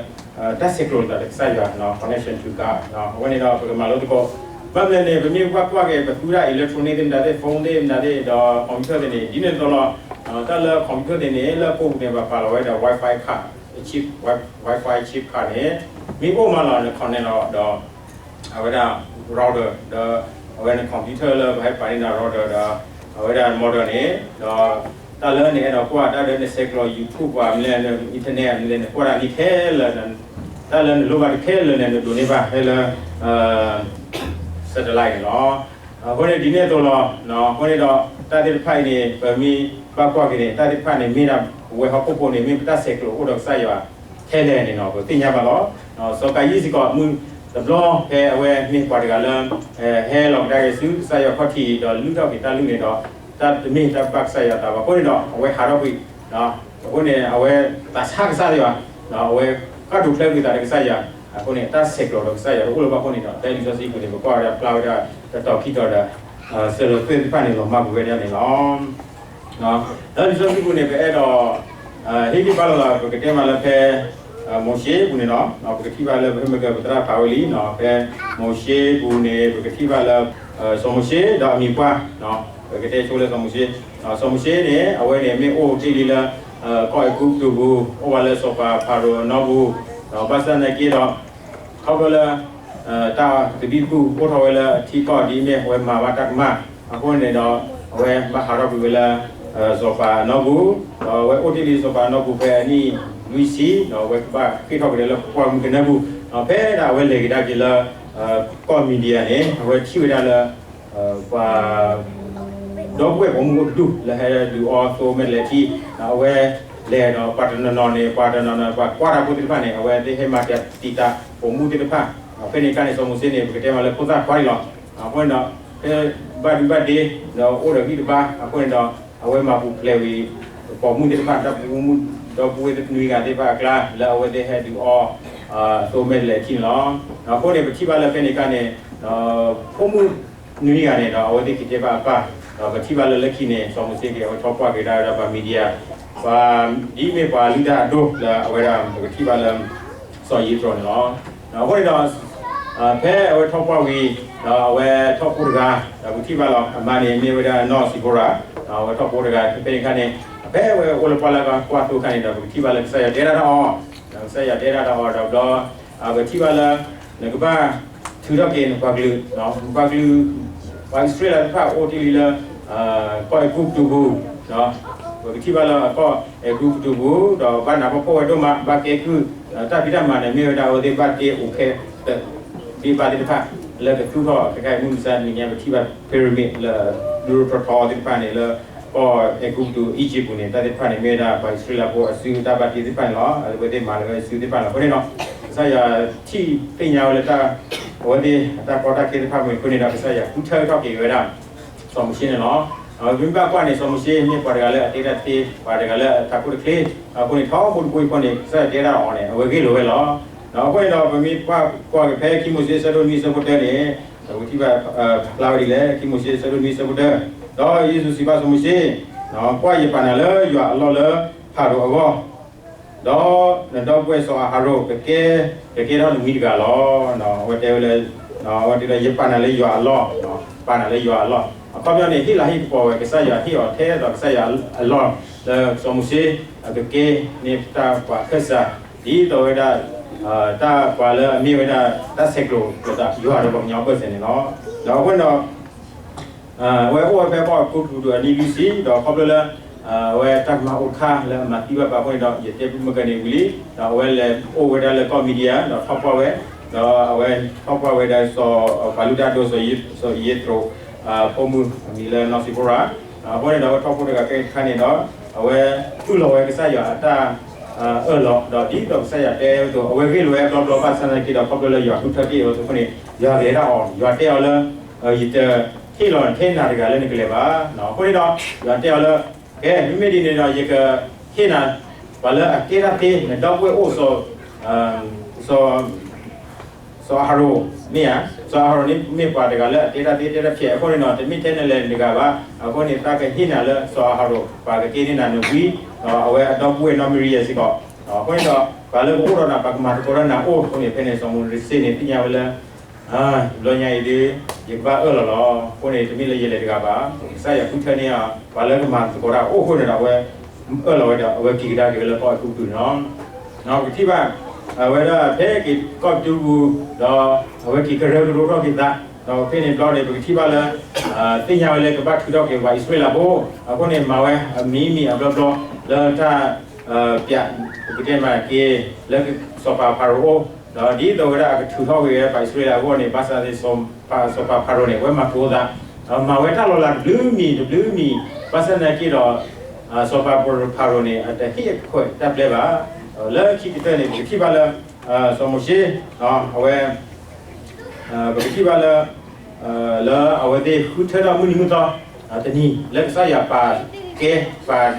တၢ်ဆဲးကျိးလိာ်သးဒီးကစၢ်ယွၤ connection to God အဝဲန့ၣ်ဒီးပကမၤလိသကိး, ဘၣ်မနုၤန့ၣ် ပမ့ၢ်ဘၣ်ကွၢ်က့ၤ ပသူဒၣ် electronic သ့ၣ်မတၤသ့ၣ် phone သ့ၣ်မတၤသ့ၣ် ဒီး computer သ့ၣ်န့ၣ် ဒ်န့ၣ်အသိးလီၤ. တၢ်လၢ computer သ့ၣ်န့ၣ် လၢကိးပူၤန့ၣ် ပှၤပာ်လီၤဝဲဒီး Wi-Fi card, chip, Wi-Fi chip card န့ၣ် မ့ၢ်အိၣ်မးလီၤ န connect လီၤဒီး အဝဲဒၣ် router ဒီး အဝဲန့ၣ် computer လၢပဟဲပာ်န့ၢ်ဒီး router ဒီး အဝဲဒၣ် modem န့ၣ် ဒီး တၢ်လၢနအဲၣ်ဒိးကွၢ်တၢ်ဒီးနဆဲးကျိး YouTube ပှၤမနုၤ internet မနုၤ နကွၢ်တၢ်န့ၣ်ခဲလၢာ် တၢ်လၢနလိၣ်ဘၣ်တခဲလၢာ်န့ၣ် နဒိးန့ၢ်ဘၣ်ဖဲလၢ satellite န့ၣ်လီၤ. အဃိန့ၣ်ဒ်န့ၣ်အသိးလီၤ. အဃိန့ၣ်ဒီး တၢ်သ့ၣ်တဖၣ်အံၤန့ၣ် ပမ့ၢ်ဘၣ်ကွၢ်က့ၤန့ၣ် တၢ်သ့ၣ်တဖၣ်န့ၣ် မ့ၢ်ဒၣ်ပဝဲဟီၣ်ခိၣ်ဖိန့ၣ် မ့ၢ်ပတၢ်ဆဲးကျိးအိၣ်ဒီးကစၢ်ယွၤ ခဲလၢာ်န့ၣ်နီၤ ပသ့ၣ်ညါဘၣ်လီၤ. စီၤကၤယံၣ်စ့ၢ်ကီး မုၢ်တဘျီဖဲအဝဲမ့ၢ်ပှၤတဂၤလၢ ဟဲလီၤကဒါက့ၤဆူကစၢ်ယွၤခီၣ်ထံးဒီးလုၢ်ထီၣ်က့ၤတၢ်လုၢ်န့ၣ်ဒီး တၢ်တမ့ၢ်တၢ်ဘၣ်ကစၢ်ယွၤအသးဘၣ်အဃိန့ၣ်ဒီး အဝဲဟးထီၣ်ကွံာ် အဃိန့ၣ် အဝဲသးဆါကစၢ်ယွၤ အဝဲဃၣ်ဒိးချၢကွံာ်သးဒီးကစၢ်ယွၤ အဃိန့ၣ် တၢ်ဆဲးကျိးဒီးကစၢ်ယွၤတအိၣ်လၢၤဘၣ်အဃိန့ၣ်ဒီး ဖဲလံာ်စီဆှံပူၤန့ၣ် ပကွၢ်ဝဲဒၣ်ဖျါဝဲဒၣ်တတီၤခံတီၤဒီး စၢၤလီၤသွဲၣ်သ့ၣ်တဖၣ်န့ၣ် လီၤမၢ်ကွံာ်ဝဲဒၣ်န့ၣ်လီၤ. လၢလံာ်စီဆှံပူၤန့ၣ် ပအဲၣ်ဒိး ဟ့ၣ်ဂံၢ်ဘါလိာ်သး ပကတဲမးလၢဖဲ မိၤၡ့ပူၤန့ၣ်လီၤ. ပကထံၣ်ဘၣ်လၢ ပမ့ၢ်ကပသရၣ်ဖးဝဲလံ ဖဲမိၤၡ့ပူၤန့ၣ် ပကထံၣ်ဘၣ်လၢ စီၤမိၤၡ့ဒီးအမံၤပှၢ် ပကတဲဆိလၢစီၤမိၤၡ့, စီၤမိၤၡ့န့ၣ် အဝဲန့ၣ် မ့ၢ်အိၣ်တ့ၢ်လံလၢ ကီၢ်အဲၤကူပတူးပူၤ အိၣ်ဝဲလၢစီၤပၤဖၤရိၤအနီၢ်ပူၤ, ဒီးဘၣ်ဆၣ်သနာ်က့ဒီး ခီဖျိလၢ တၢ်သဘံၣ်သဘုၣ်အိၣ်ထီၣ်ဝဲလၢအထံကီၢ်ဒ်အမ့ၢ် အဝဲမၤဘၣ်တၢ်ကမၣ်အဃိန့ၣ်ဒီး အဝဲဘၣ်ဟးထီၣ်ကွံာ်ဝဲလၢ စီၤပၤအနီၢ်ပူၤ, ဒီးအဝဲအိၣ်တ့ၢ်လံစီၤပၤအနီၢ်ပူၤဖဲအနံၣ်လွံၢ်ဆံ, ဒီးအဝဲကဘၣ်ဃ့ၢ်ထီၣ်က့ၤလၢပှၢ်မုၢ်ကနၢပူၤ, ဒီးဖဲဒၣ်အဝဲလဲၤကဒါက့ၤလၢ ကီၢ်မံၤဒယၣ်န့ၣ် အဝဲထံၣ်ဝဲဒၣ်လၢ ပှၤ ဒီပုၢ်ဝဲၢ်ပိာ်မုၣ်အိၣ်တဒူၣ်လၢဟဲဒုးအီသိမဲာ်လဲၣ်ထံ, အဝဲလဲၤဒီးပှၤတနီၤနီၤန့ၣ် ပှၤတနီၤနီၤ ပှၤကွၢ်တၢ်ဖိသ့ၣ်တဖၣ်န့ၣ် အဝဲသ့ၣ်ဟဲမၤတံာ်တာ်ပိာ်မုၣ်သ့ၣ်တဖၣ်, ဖဲန့ၣ်အခါန့ၣ် စီၤမိၤၡ့န့ၣ် ပကတဲမးလၢဖိသၣ်ခွါအံၤလီၤ. အဃိန့ၣ်ဒီး ဖဲဘၣ်ဒုဘၣ်ဒ့ ဒီးအိၣ်ဒီးဂံၢ်တဘါအဃိန့ၣ်ဒီး အဝဲမၤပူၤဖျဲးဝံၤ ပိာ်မုၣ်သ့ၣ်တဖၣ် ဒီပုၢ်ဝဲၢ်နွံဂၤသ့ၣ်တဖၣ်အကျါ လၢအဝဲသ့ၣ်ဟဲဒုးအီ သိမဲာ်လဲၣ်ထံန့ၣ်လီၤ. အဃိန့ၣ် ပထံၣ်ဘၣ်လၢဖဲန့ၣ်အခါန့ၣ် ဒီး ပိာ်မုၣ်နွံဂၤန့ၣ်ဒီး အဝဲသ့ၣ်က့ၤတဲဘၣ်အပၢ်, ဒီးပထံၣ်ဘၣ်လၢလၢခံန့ၣ် စီၤမိၤၡ့က့ၤ အဝဲထီၣ်ပှၢ်က့ၤဒၣ်ဝဲဒၣ်ပှၤမံၤဒယၣ်, ပှၤဒ်အမ့ၢ်ပှၤလုၢ်တၢ်အဒိၣ်လၢအဝဲဒၣ် ပကထံၣ်ဘၣ်လၢ စီၤယံးတြိၤန့ၣ်လီၤ. အဃိန့ၣ်ဒီး ဖဲအဝဲထီၣ်ပှၢ်ဝံၤ ဒီးအဝဲထီၣ်ဖိတဂၤ, ဒီးပထံၣ်ဘၣ်လီၤ အမါန့ၣ်မ့ၢ်ဝဲဒၣ်နီၢ်စံၤဖိရၤ, ဒီးအဝဲထီၣ်ဖိတဂၤ ဖဲန့ၣ်အခါန့ၣ် ဖဲအဝဲအိၣ်လၢပှၢ်လၢကွၢ်သိအခါန့ၣ်ဒီး ပကထံၣ်ဘၣ်လၢကစၢ်ယွၤတဲဒၣ်တၢ်အီၤ, ဒီးကစၢ်ယွၤတဲဒၣ်တၢ်အီၤဒီးဘျီ ပထံၣ်ဘၣ်လၢ နကဘၣ်ထုးထီၣ်က့ၤနပှၤကလုာ်, နပှၤကလုာ် ပှၤအံၣ်စရ့လးတဖၣ်အိၣ်တ့ၢ်လံလၢ ကီၢ်အဲၤကူပတူးပူၤ, ပကထံၣ်ဘၣ်လၢကီၢ်အဲၤကူပတူးပူၤ ဒီးဘၣ်နးဖှီၣ်ဖှီၣ်ဝဲဒိၣ်မး ဘၣ်ကဲကုၢ်, တၢ်ဖံးတၢ်မၤန့ၣ် မ့ၢ်ဝဲဒၣ်အဝဲသ့ၣ်ဘၣ်တ့အိၣ်ခဲ သ့ၣ်တဖၣ် လၢကသူၣ်ထီၣ်တခါအံၤ မုၢ်မဆါတနံၤညါ ပထံၣ်ဘၣ် pyramid လၢ ဒိၣ်ဒိၣ်ထီထီသ့ၣ်တဖၣ်န့ၣ် လၢကီၢ်အဲၤကူပတူး Egypt ပူၤန့ၣ် တၢ်သ့ၣ်တဖၣ်န့ၣ် မ့ၢ်ဝဲဒၣ်ပှၤအံၣ်စရ့လးဖိအစုတၢ်ဘၣ်တ့သ့ၣ်တဖၣ်န့ၣ်လီၤ. အဝဲသ့ၣ်မၤလၢဝဲအစုသ့ၣ်တဖၣ်လီၤ. အဃိန့ၣ်ဒီး ကစၢ်ယွၤထံၣ်သ့ၣ်ညါဝဲလၢတၢ် အဝဲသ့ၣ်အတၢ်ကီတၢ်ခဲသ့ၣ်တဖၣ်မ့ၢ်အဃိန့ၣ်ဒီး ကစၢ်ယွၤဃုထၢထီၣ်က့ၤဝဲဒၣ် စီၤမိၤၡ့န့ၣ်လီၤ. ပမ့ၢ်ဘၣ်ကွၢ်န့ၣ် စီၤမိၤၡ့မ့ၢ်ပှၤတဂၤလၢအတ့တၢ်သ့, ပှၤတဂၤလၢအတၢ်ကူၣ်တချ့, အဃိန့ၣ် ထီဘိတဘိအံၤဃိန့ၣ် ကစၢ်ယွၤတဲဒၣ်အီၤန့ၣ် အဝဲဂ့ၢ်လိာ်ဝဲလီၤ. အဃိန့ၣ်ဒီး ပမ့ၢ်ကွၢ်က့ၤဖဲခံမိၤၡ့အဆၢဒိၣ်နွံအဆၢဖိတၢန့ၣ် ပကထံၣ်ဘၣ်ဖျါဝဲဒ်လဲၣ်, ခံမိၤၡ့အဆၢဒိၣ်နွံအဆၢဖိတၢ, ဒီးယ့ၣ်ၡူးစံးဘၣ်စီၤမိၤၡ့, ကွၢ်ယပာ်နၤလၢယွၤအလီၢ်လၢဖၤရိၤအဂီၢ် ဒီးနဒီပုၢ်ဝဲၢ်စီၤအၤဟရိၣ် ကကဲ, ကကဲထီၣ်နဝံတဂၤလီၤ. အဝဲတဲဝဲလၢ အဝဲတဲလၢယပာ်နၤလၢယွၤအလီၢ်, ပာ်နၤလၢယွၤအလီၢ်, အခီပညီန့ၣ် ဟ့ၣ်လၤဟ့ၣ်ကပီၤဝဲ ကစၢ်ယွၤဟ့ၣ်အီၤထဲသိးကစၢ်ယွၤအလီၢ် လၢစီၤမိၤၡ့ အကကဲန့ၢ်တၢ်ပာ်ခၢၣ်စး ဒ်သိးဝဲဒၣ် တၢ်ပှၤလၢအမ့ၢ်ဝဲဒၣ်တၢ်ဆဲးကျိးလိာ်သးယွၤဒီးပှၤကညီအဘၢၣ်စၢၤန့ၣ်လီၤ. ဒီးအဃိန့ၣ်ဒီး အဝဲအိၣ်ဝဲဖဲကီၢ်အဲၤကူပတူးအနံၣ်လွံၢ်ဆံ, ဒီးခီဖျိလၢ အဝဲတၢ်ကမၣ်အိၣ်တခါလၢအမၤသံဘၣ်ပှၤအဃိန့ၣ်ဒီး ယတဲပူမ့ၢ်ကန့ၣ်ဝံၤလံ, ဒီးအဝဲလဲၤအိၣ်ဝဲဒၣ်လၢကီၢ်မံၤဒယၣ် ဒီးထီၣ်ပှၢ်ဝဲ ဒီးအဝဲထီၣ်ပှၢ်ဝဲဒၣ်စီၤ ပှၤလုၢ်တၢ်ဒိၣ် စီၤယ့းတရူး ဖိမုၣ်အမံၤလၢနီၢ်စံဖိရၤ, အဃိန့ၣ်ဒီးအဝဲထီၣ်ဖိတဂၤခဲခါန့ၣ်ဒီး အဝဲတူၢ်လိာ်ဝဲကစၢ်ယွၤအတၢ်အၢၣ်လီၤ, ဒီးဒ်သိးကစၢ်ယွၤတဲအသိး အဝဲဂ့ၢ်လိာ်ဝဲအဘျီဘျီ ဘၣ်ဆၣ်သနာ်က့ဒီး ခီဖျိလၢယွၤဃုထၢတ့ၢ်အီၤအဃိန့ၣ် ယွၤဂဲၤဒၣ်အီၤ, ယွၤတဲအီၤလၢ ယတဟ့ၣ်လီၤနထဲနၤတဂၤလၢနကလဲၤဘၣ်. အဃိန့ၣ်ဒီး ယွၤတဲအီၤလၢ ကဲ မ့မ့ၢ်ဒ်န့ၣ်ဒီး ယကဟ့ၣ်နၤ ပှၤလၢအကဲတၢ်သ့ နဒီပုၢ်ဝဲၢ်အိၣ် စီၤ စီၤအၤဟရိၣ် မ့ၢ်ဧါ, စီၤအၤဟရိၣ်န့ၣ်မ့ၢ်ပှၤတဂၤလၢအကဲတၢ်သ့ တဲတၢ်ဖျဲး အဃိန့ၣ်ဒီး တမ့ၢ်ထဲနလဲၤနဂၤဘၣ်. အဃိန့ၣ် သးကဟ့ၣ်နၤလၢစီၤအၤဟရိၣ် ပှၤကကဲန့ၢ်နၤနဝံ ဒီးအဝဲအဒီပုၢ်ဝဲၢ်နီၢ်မံရံယၤစ့ၢ်ကီး, အဃိန့ၣ်ဒီး ပှၤလၢကအိၣ်ဒီးနၤ ပှၤကမၤသကိးတၢ်နၤအိၣ်အဃိန့ၣ် ဖဲန့ၣ် စီၤမိၤၡ့န့ၣ် သ့ၣ်ညါဝဲလၢ တဘျီညါအံၤဒုး ယကဘၣ်အၢၣ်လီၤလီၤ. အဃိန့ၣ် တမ့ၢ်လၢယလဲၤတဂၤဘၣ်, ကစၢ်ယွၤဃုထၢန့ၢ်အီၤ ပှၤလၢကမၤသကိးတၢ်အိၣ်အဃိန့ၣ်ဒီး အဝဲအၢၣ်လီၤဝဲဒီး အဝဲက့ၤကဒါက့ၤဝဲလၢကီၢ်အဲၤကူပတူးန့ၣ်လီၤ. ပကထံၣ်ဘၣ် အဝဲဒၣ်ဖဲက့ၤကီၢ်အဲၤကူပတူး ဒီးအဝဲက့ၤကရၢကရိထီၣ်က့ၤသး, ဒီးဖဲန့ၣ်ဘျီန့ၣ် ပကထံၣ်ဘၣ်လၢ သ့ၣ်ညါဝဲလၢကဘၣ်ထုးထီၣ်က့ၤပှၤအံၣ်စရ့လးဖိ, အဃိန့ၣ် မၤဝဲအမံၤမံၤအဘျီဘျီ လၢတၢ် ပျး ပကတဲမ့ၢ်က့ၤ လၢစီၤပၤဖၤရိၤအိၣ်, ဒီးဒ်သိးဝဲဒၣ်အကထုးထီၣ်က့ၤဝဲပှၤအံၣ်စရ့လးအဂီၢ်န့ၣ် ဘၣ်ဆၣ်သနာ်က့ စီၤပၤဖၤရိၤန့ၣ် အဝဲမၤသကိးသး, မၤဝဲတၢ်လီၤလးတဘျုးမံၤတဘျုးမံၤ, ဘၣ်ဆၣ်သနာ်က့ဒီး စီၤပၤဖၤရိၤန့ၣ် အတဟ့ၣ်အခွဲးတၢ်ပျဲဘၣ်. လၢခံကတၢၢ်န့ၣ် ပကထံၣ်ဘၣ်လၢ စီၤမိၤၡ့ အဝဲ ပကထံၣ်ဘၣ်လၢ လၢအဝဲသ့ၣ်ဃုထၢထီၣ်မုၢ်နံၤမုၢ်သီ တနံၤ လၢကစၢ်ယွၤပာ်ကဲ ပာ်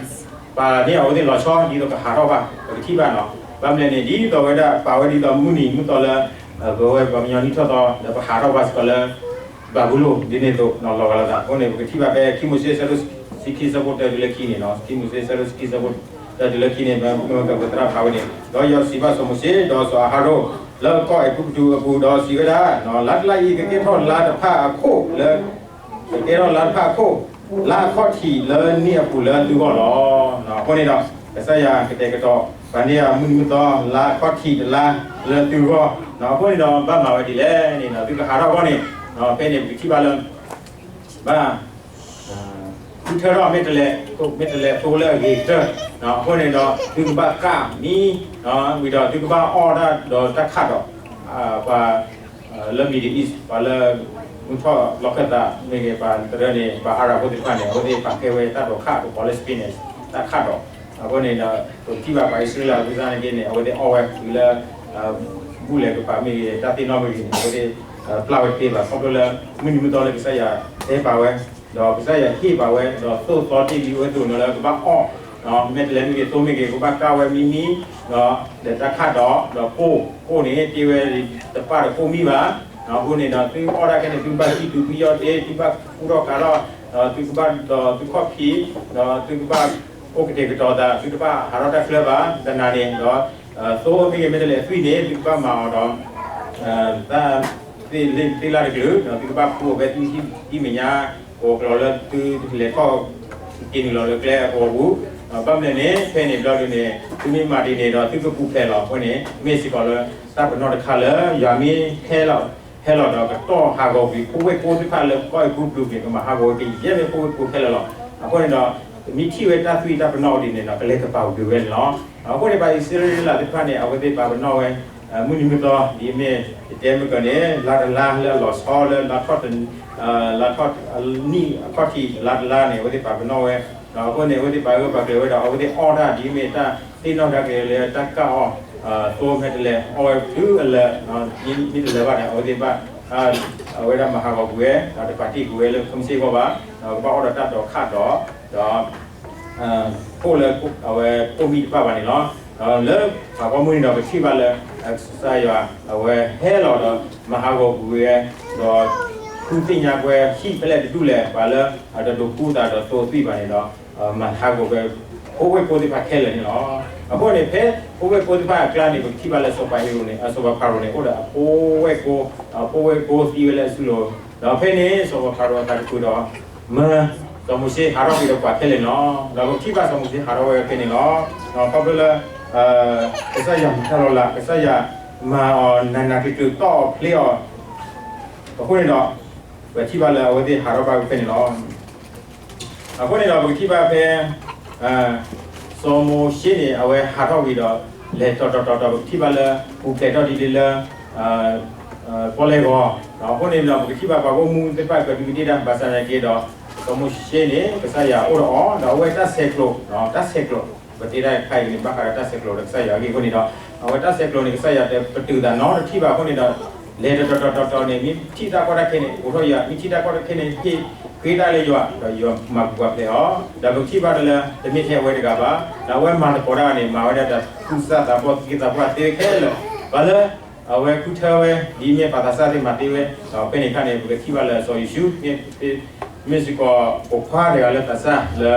ပာ်န့ၢ်အဝဲသ့ၣ်လီၤဆီ ဒ်သိးကဟးထီၣ်ဘၣ် ပကထံၣ်ဘၣ်နီၤ. ဘၣ်မနုၤလဲၣ်န့ၣ် ဒ်သိးဝဲဒၣ်ပာ်ဝဲဒ်သိးမုၢ်နံၤမုၢ်သီလၢ ပဝဲပှၤကညီနံၣ်ထီၣ်သီ လၢပဟးထီၣ်ဘၣ်စ့ၢ်ကီးလၢ ဘၤဘူလိၣ် ဒ်န့ၣ်အသိး လီၤဂာ်လိာ်သးအဃိန့ၣ် ပကထံၣ်ဘၣ်ဖဲခံမိၤၡ့ ဆၢဒိၣ်တဆံခံ ဆၢဖိတၢတုၤလၢခံန့ၣ်နီၤ. ခံမိၤၡ့ ဆၢဒိၣ်တဆံခံ ဆၢဖိတၢတုၤလၢခံန့ၣ် ပကသရၣ်ဖးဝဲန့ၣ် ဒီးယွၤစံးဘၣ်စီၤမိၤၡ့ ဒီးစီၤအၤဟရိၣ် လၢကီၢ်အဲၤကူပတူးအပူၤ ဒီးစံးဝဲဒၣ်, လါတလါအံၤ ကကဲထီၣ်လါတဖၣ်အခိၣ်လၢ ကကဲထီၣ်လါတဖၣ်အခိၣ်, လါအခီၣ်ထံးလၢနံၣ်အပူၤလၢသုဂီၢ်လီၤ. အဃိန့ၣ်ဒီး ကစၢ်ယွၤကတဲာ်ကတီၤ ပာ်န့ၢ်အမုၢ်နံၤမုၢ်သီ လါအခီၣ်ထံးတလါလၢသုဂီၢ်, အဃိန့ၣ်ဒီး ဘၣ်မၤဝဲဒ်လဲၣ်န့ၣ် သုကဟးထီၣ်အဂီၢ်န့ၣ် ဖဲန့ၣ်ပကထံၣ်ဘၣ်လၢ ဘၣ် ဃုထၢထီၣ် မ့ၢ်တလဲၤ မ့ၢ်တလဲၤသိလၢအဂ့ၤကတၢၢ်, အဃိန့ၣ်ဒီး သုကဘၣ်ကၢ်မံ ဝံၤဒီးသုကဘၣ်အီၣ်တၢ်ဒီးတၢ်ခးဒီး ပှၤ လၢ Middle East ပှၤလၢ မုၢ်ထီၣ်လီၢ်ခၢၣ်သးမ့ၢ်ဂ့ၤ ပှၤတရၢန့ၣ် ပှၤအၤရၣ်ဖိသ့ၣ်တဖၣ်န့ၣ် အဝဲသ့ၣ်ပာ်ကဲဝဲတၢ်ဒိးခး ပကိးလၢ spinach တၢ်ခးဒီး, အဃိန့ၣ်ဒီး ပကထံၣ်ဘၣ်ပှၤအံၣ်စရ့လးအဝံသနာ်က့န့ၣ် အဝဲသ့ၣ်အီၣ်ဝဲတုၤလၢ ဘူၣ်လဲၤကပၤမ့ၢ်ဂ့ၤ တၢ်သ့ၣ်နီၣ်မ့ၢ်ဂ့ၤန့ၣ် အဝဲသ့ၣ် ပျၢ်ဝဲတသ့ဘၣ် ခီဖျိလၢ မုၢ်နံၤမုၢ်သီလၢကစၢ်ယွၤတဲပာ်ဝဲ, ဒီးကစၢ်ယွၤဟ့ၣ်ပာ်ဝဲ ဒီးသိၣ်သီတ့ၢ်လံအဝဲသ့ၣ်န့ၣ်လၢကဘၣ်အီၣ် မ့ၢ်တလဲၤမ့ၢ်ဂ့ၤ သိမ့ၢ်ဂ့ၤ ကဘၣ်ကၢ်ဝဲမံမံ ဒီးတၢ်ခးဒီး ဒီးကိၢ် ကိၢ်န့ၣ် တ့ဝဲတပၣ်ဒီးကိၢ်မံဘၣ်, အဃိန့ၣ်ဒီး သုအီၣ်တၢ်ခဲန့ၣ် သုဘၣ်ဟံးတုၤသုယီၢ်တ့ သုဘၣ်ကူထီၣ်ကးထီၣ် ဒီးသုကဘၣ်ဒီးသုခီၣ်ဖံး ဒီးသုကဘၣ်အိၣ်ကတဲာ်ကတီၤသး သုတဘၣ်ဟးထီၣ်တၢ်ချၢဘၣ် တနၤန့ၣ်ဒီး သိမ့ၢ်ဂ့ၤ မ့ၢ်တလဲၤသွံၣ်န့ၣ် သုကဘၣ်မၤအီၤဒီး တၢ် သ့ၣ်လၢ်တကလုာ် ဒီးသုကဘၣ်ဖှူအီၤဖဲသုဟံၣ်မဲာ်ညါ ကိးကျီၤလၢသုလဲၤထီၣ်က့ၤနုာ်လီၤလၢကျဲအကဝီၤပူၤ, ဘၣ်မနုၤန့ၣ် ဖဲန့ၣ်ဘျီဒုန့ၣ် သုမ့ၢ်မၤဒ်န့ၣ်ဒီး သုကပူၤဖျဲးလီၤအဃိန့ၣ် မ့ၢ်စ့ၢ်ကီးလၢ တၢ်ပနီၣ်တခါလၢ ယွၤမ့ၢ်ဟဲလီၤ ဟဲလီၤဒီးကတီၢ်ဟးဂီၤကွံာ် ဖိဝဲၢ်ကိသ့ၣ်တဖၣ်လၢကီၢ်အဲၤကူပတူးန့ၣ် ကမၤဟးဂီၤဝဲကယဲၢ်မ့ၢ်ဖိဝဲၢ်ကိခဲလၢာ်လီၤ. အဃိန့ၣ်ဒီး မ့ၢ်ထံၣ်ဝဲတၢ်သွံၣ်တၢ်ပနီၣ်ဒ်န့ၣ်ဒီး ကလဲၤကပာ်အုးကွံာ်ဝဲန့ၣ်လီၤ. အဃိန့ၣ် ပှၤအံၣ်စရ့လးသ့ၣ်တဖၣ်န့ၣ် အဝဲသ့ၣ်ပာ်ပနီၣ်ဝဲ မုၢ်နံၤမုၢ်သီ ဒ်မ့ၢ်ယတဲမုၢ်ကီၢ်န့ၣ် လါတလါလၢအလီၤဆီလၢ လါထီၣ် လါထီၣ်နံၣ်အခီၣ်ထံး လါတလါန့ၣ် အဝဲသ့ၣ်ပာ်ပနီၣ်ဝဲ, ဒီးအဃိန့ၣ် အဝဲသ့ၣ်ပာ်ဂၢၢ်ပာ်ကျၢၤဝဲဒီး အဝဲသ့ၣ်အီၣ်တၢ်ဒ်မ့ၢ်တၢ်သ့ၣ်နီၣ်ကဒါက့ၤလၢတၢ်ကၢ်အီၤ သိမ့ၢ်တလဲၤအီၣ်ဝဲတုၤအလၢာ် မ့ၢ်တလၢာ်ဘၣ်န့ၣ် အဝဲသ့ၣ်ဘၣ် အဝဲဒၣ်မၤဟးဂီၤကွံာ်ဝဲ ဒီးတပာ်တ့ၢ်ကွံာ်ဝဲလၢခီမ့ၢ်စ့ၢ်ကီးဘၣ်, ဒီးကဘၣ်အီၣ်ဒီးတၢ်ဒိးခးဒီး ဒီး ဖှိၣ်လၢအဝဲကိၢ်မံတပၣ်ဘၣ်န့ၣ်လီၤ. ဒီးလၢပှၤဂီၢ်မုၢ်န့ၣ်ဒီး ပထံၣ်ဘၣ်လၢ ကစၢ်ယွၤ အဝဲဟဲလီၤဒီး မၤဟးဂီၤကွံာ်ဝဲ ဒီး ဃုသ့ၣ်ညါကွံာ်ဟံၣ်ဖဲလဲၣ်တဒူၣ်လဲၣ် ပှၤလၢ တဒိးကူသးဒီးသိသွံၣ်ဘၣ်န့ၣ်ဒီး မၤဟးဂီၤကွံာ် ဖိဝဲၢ်ကိသ့ၣ်တဖၣ်ခဲလၢာ်န့ၣ်လီၤ. အဃိန့ၣ် ဖဲဖိဝဲၢ်ကိသ့ၣ်တဖၣ်အကျါန့ၣ် ပကထံၣ်ဘၣ်လၢစီၤပၤဟ့ရိၣ်န့ၣ် စီၤပၤဖၤရိၣ်န့ၣ် အိၣ်ဒီးအဖိဝဲၢ်ကိ, ဖိဝဲၢ်ကိသံဝဲလၢအစုလိၤ, ဒီးဖဲန့ၣ် စီၤပၤဖၤရိၣ်အသးတဖုဒီး မၢ စီၤမိၤၡ့ဟးထီၣ်ကွံာ်ဒီးပှၤခဲလၢာ်န့ၣ်လီၤ. ဒီးပကထံၣ်ဘၣ်စီၤမိၤၡ့ဟးထီၣ်ဝဲဖဲန့ၣ်လီၤ. ဒီးခီဖျိလၢ ကစၢ်ယွၤမၤတၢ်လီၤလး ကစၢ်ယွၤမၤအီၤနးနးကျံၤကျံၤတီၢ်အီၤဖျ့အီၤ အဃိန့ၣ်ဒီး ပထံၣ်ဘၣ်လၢအဝဲသ့ၣ်ဟးထီၣ်ဘၣ်ဖဲန့ၣ်လီၤ. အဃိန့ၣ်ဒီးပကထံၣ်ဘၣ်ဖဲ စီၤမိၤၡ့န့ၣ် အဝဲဟးထီၣ်ဝံၤဒီး လဲၤတီၤတီၤတီၤတီၤ ပကထံၣ်ဘၣ်လၢ ပူၤဖျဲးထီၣ်ဒ်လၢ ပီၣ်လဲၣ်ဂီၤ, အဃိန့ၣ်ဒီး ပကထံၣ်ဘၣ်ပှၤဂီၢ်မူသ့ၣ်တဖၣ်ကဒုးကဒ့ၣ်တၢ် ဘၣ်ဆၣ်သနာ်က့ဒီး စီၤမိၤၡ့န့ၣ် ကစၢ်ယွၤအိၣ်ဒီးအီၤ ဒီးအဝဲတၢ်ဆဲးကျိး, တၢ်ဆဲးကျိး, ပတဲတၢ်တခါအံၤန့ၣ် ဘၣ်ဃးဒီးတၢ်ဆဲးကျိးဒီးကစၢ်ယွၤအဂ့ၢ်အဃိန့ၣ်ဒီး အဝဲတၢ်ဆဲးကျိးန့ၣ် ကစၢ်ယွၤတပတုာ်သးနီတထံၣ်ဘၣ်အဃိန့ၣ်ဒီး လဲၤတတီၤတီၤတီၤတီၤန့ၣ် မ့ၢ်ထံၣ်တၢ်ကီတၢ်ခဲန့ၣ် အိးထီၣ်ယၤ, မ့ၢ်ထံၣ်တၢ်ကီတၢ်ခဲန့ၣ် ဟ့ၣ်ဃ့တၢ်လၢယွၤ ဒီးယွၤမၤပူၤပှၤဖျဲးအီၤ, ဒီးပကထံၣ်ဘၣ်လၢ တမ့ၢ်ထဲအဝဲတဂၤဘၣ်, ဒီးအဝဲမၤသကိးတၢ်န့ၣ် မၤဝဲဒၣ်တၢ်သူၣ်စၢ်သးဘီၣ်သူၣ်က့သးပှၢ်သ့ဝဲခဲလၢာ်, ပှၤလၢ အဝဲဃုထၢဝဲ ဒ်မ့ၢ်ပှၤသးစၢ်သ့ၣ်မၤသ့ဝဲ, ဒီးဖဲန့ၣ်အခါန့ၣ် ပကထံၣ်ဘၣ်လၢစီၤယိၤၡူ မ့ၢ်စ့ၢ်ကီးပိာ်ခွါတဂၤလၢသးစၢ်လၢ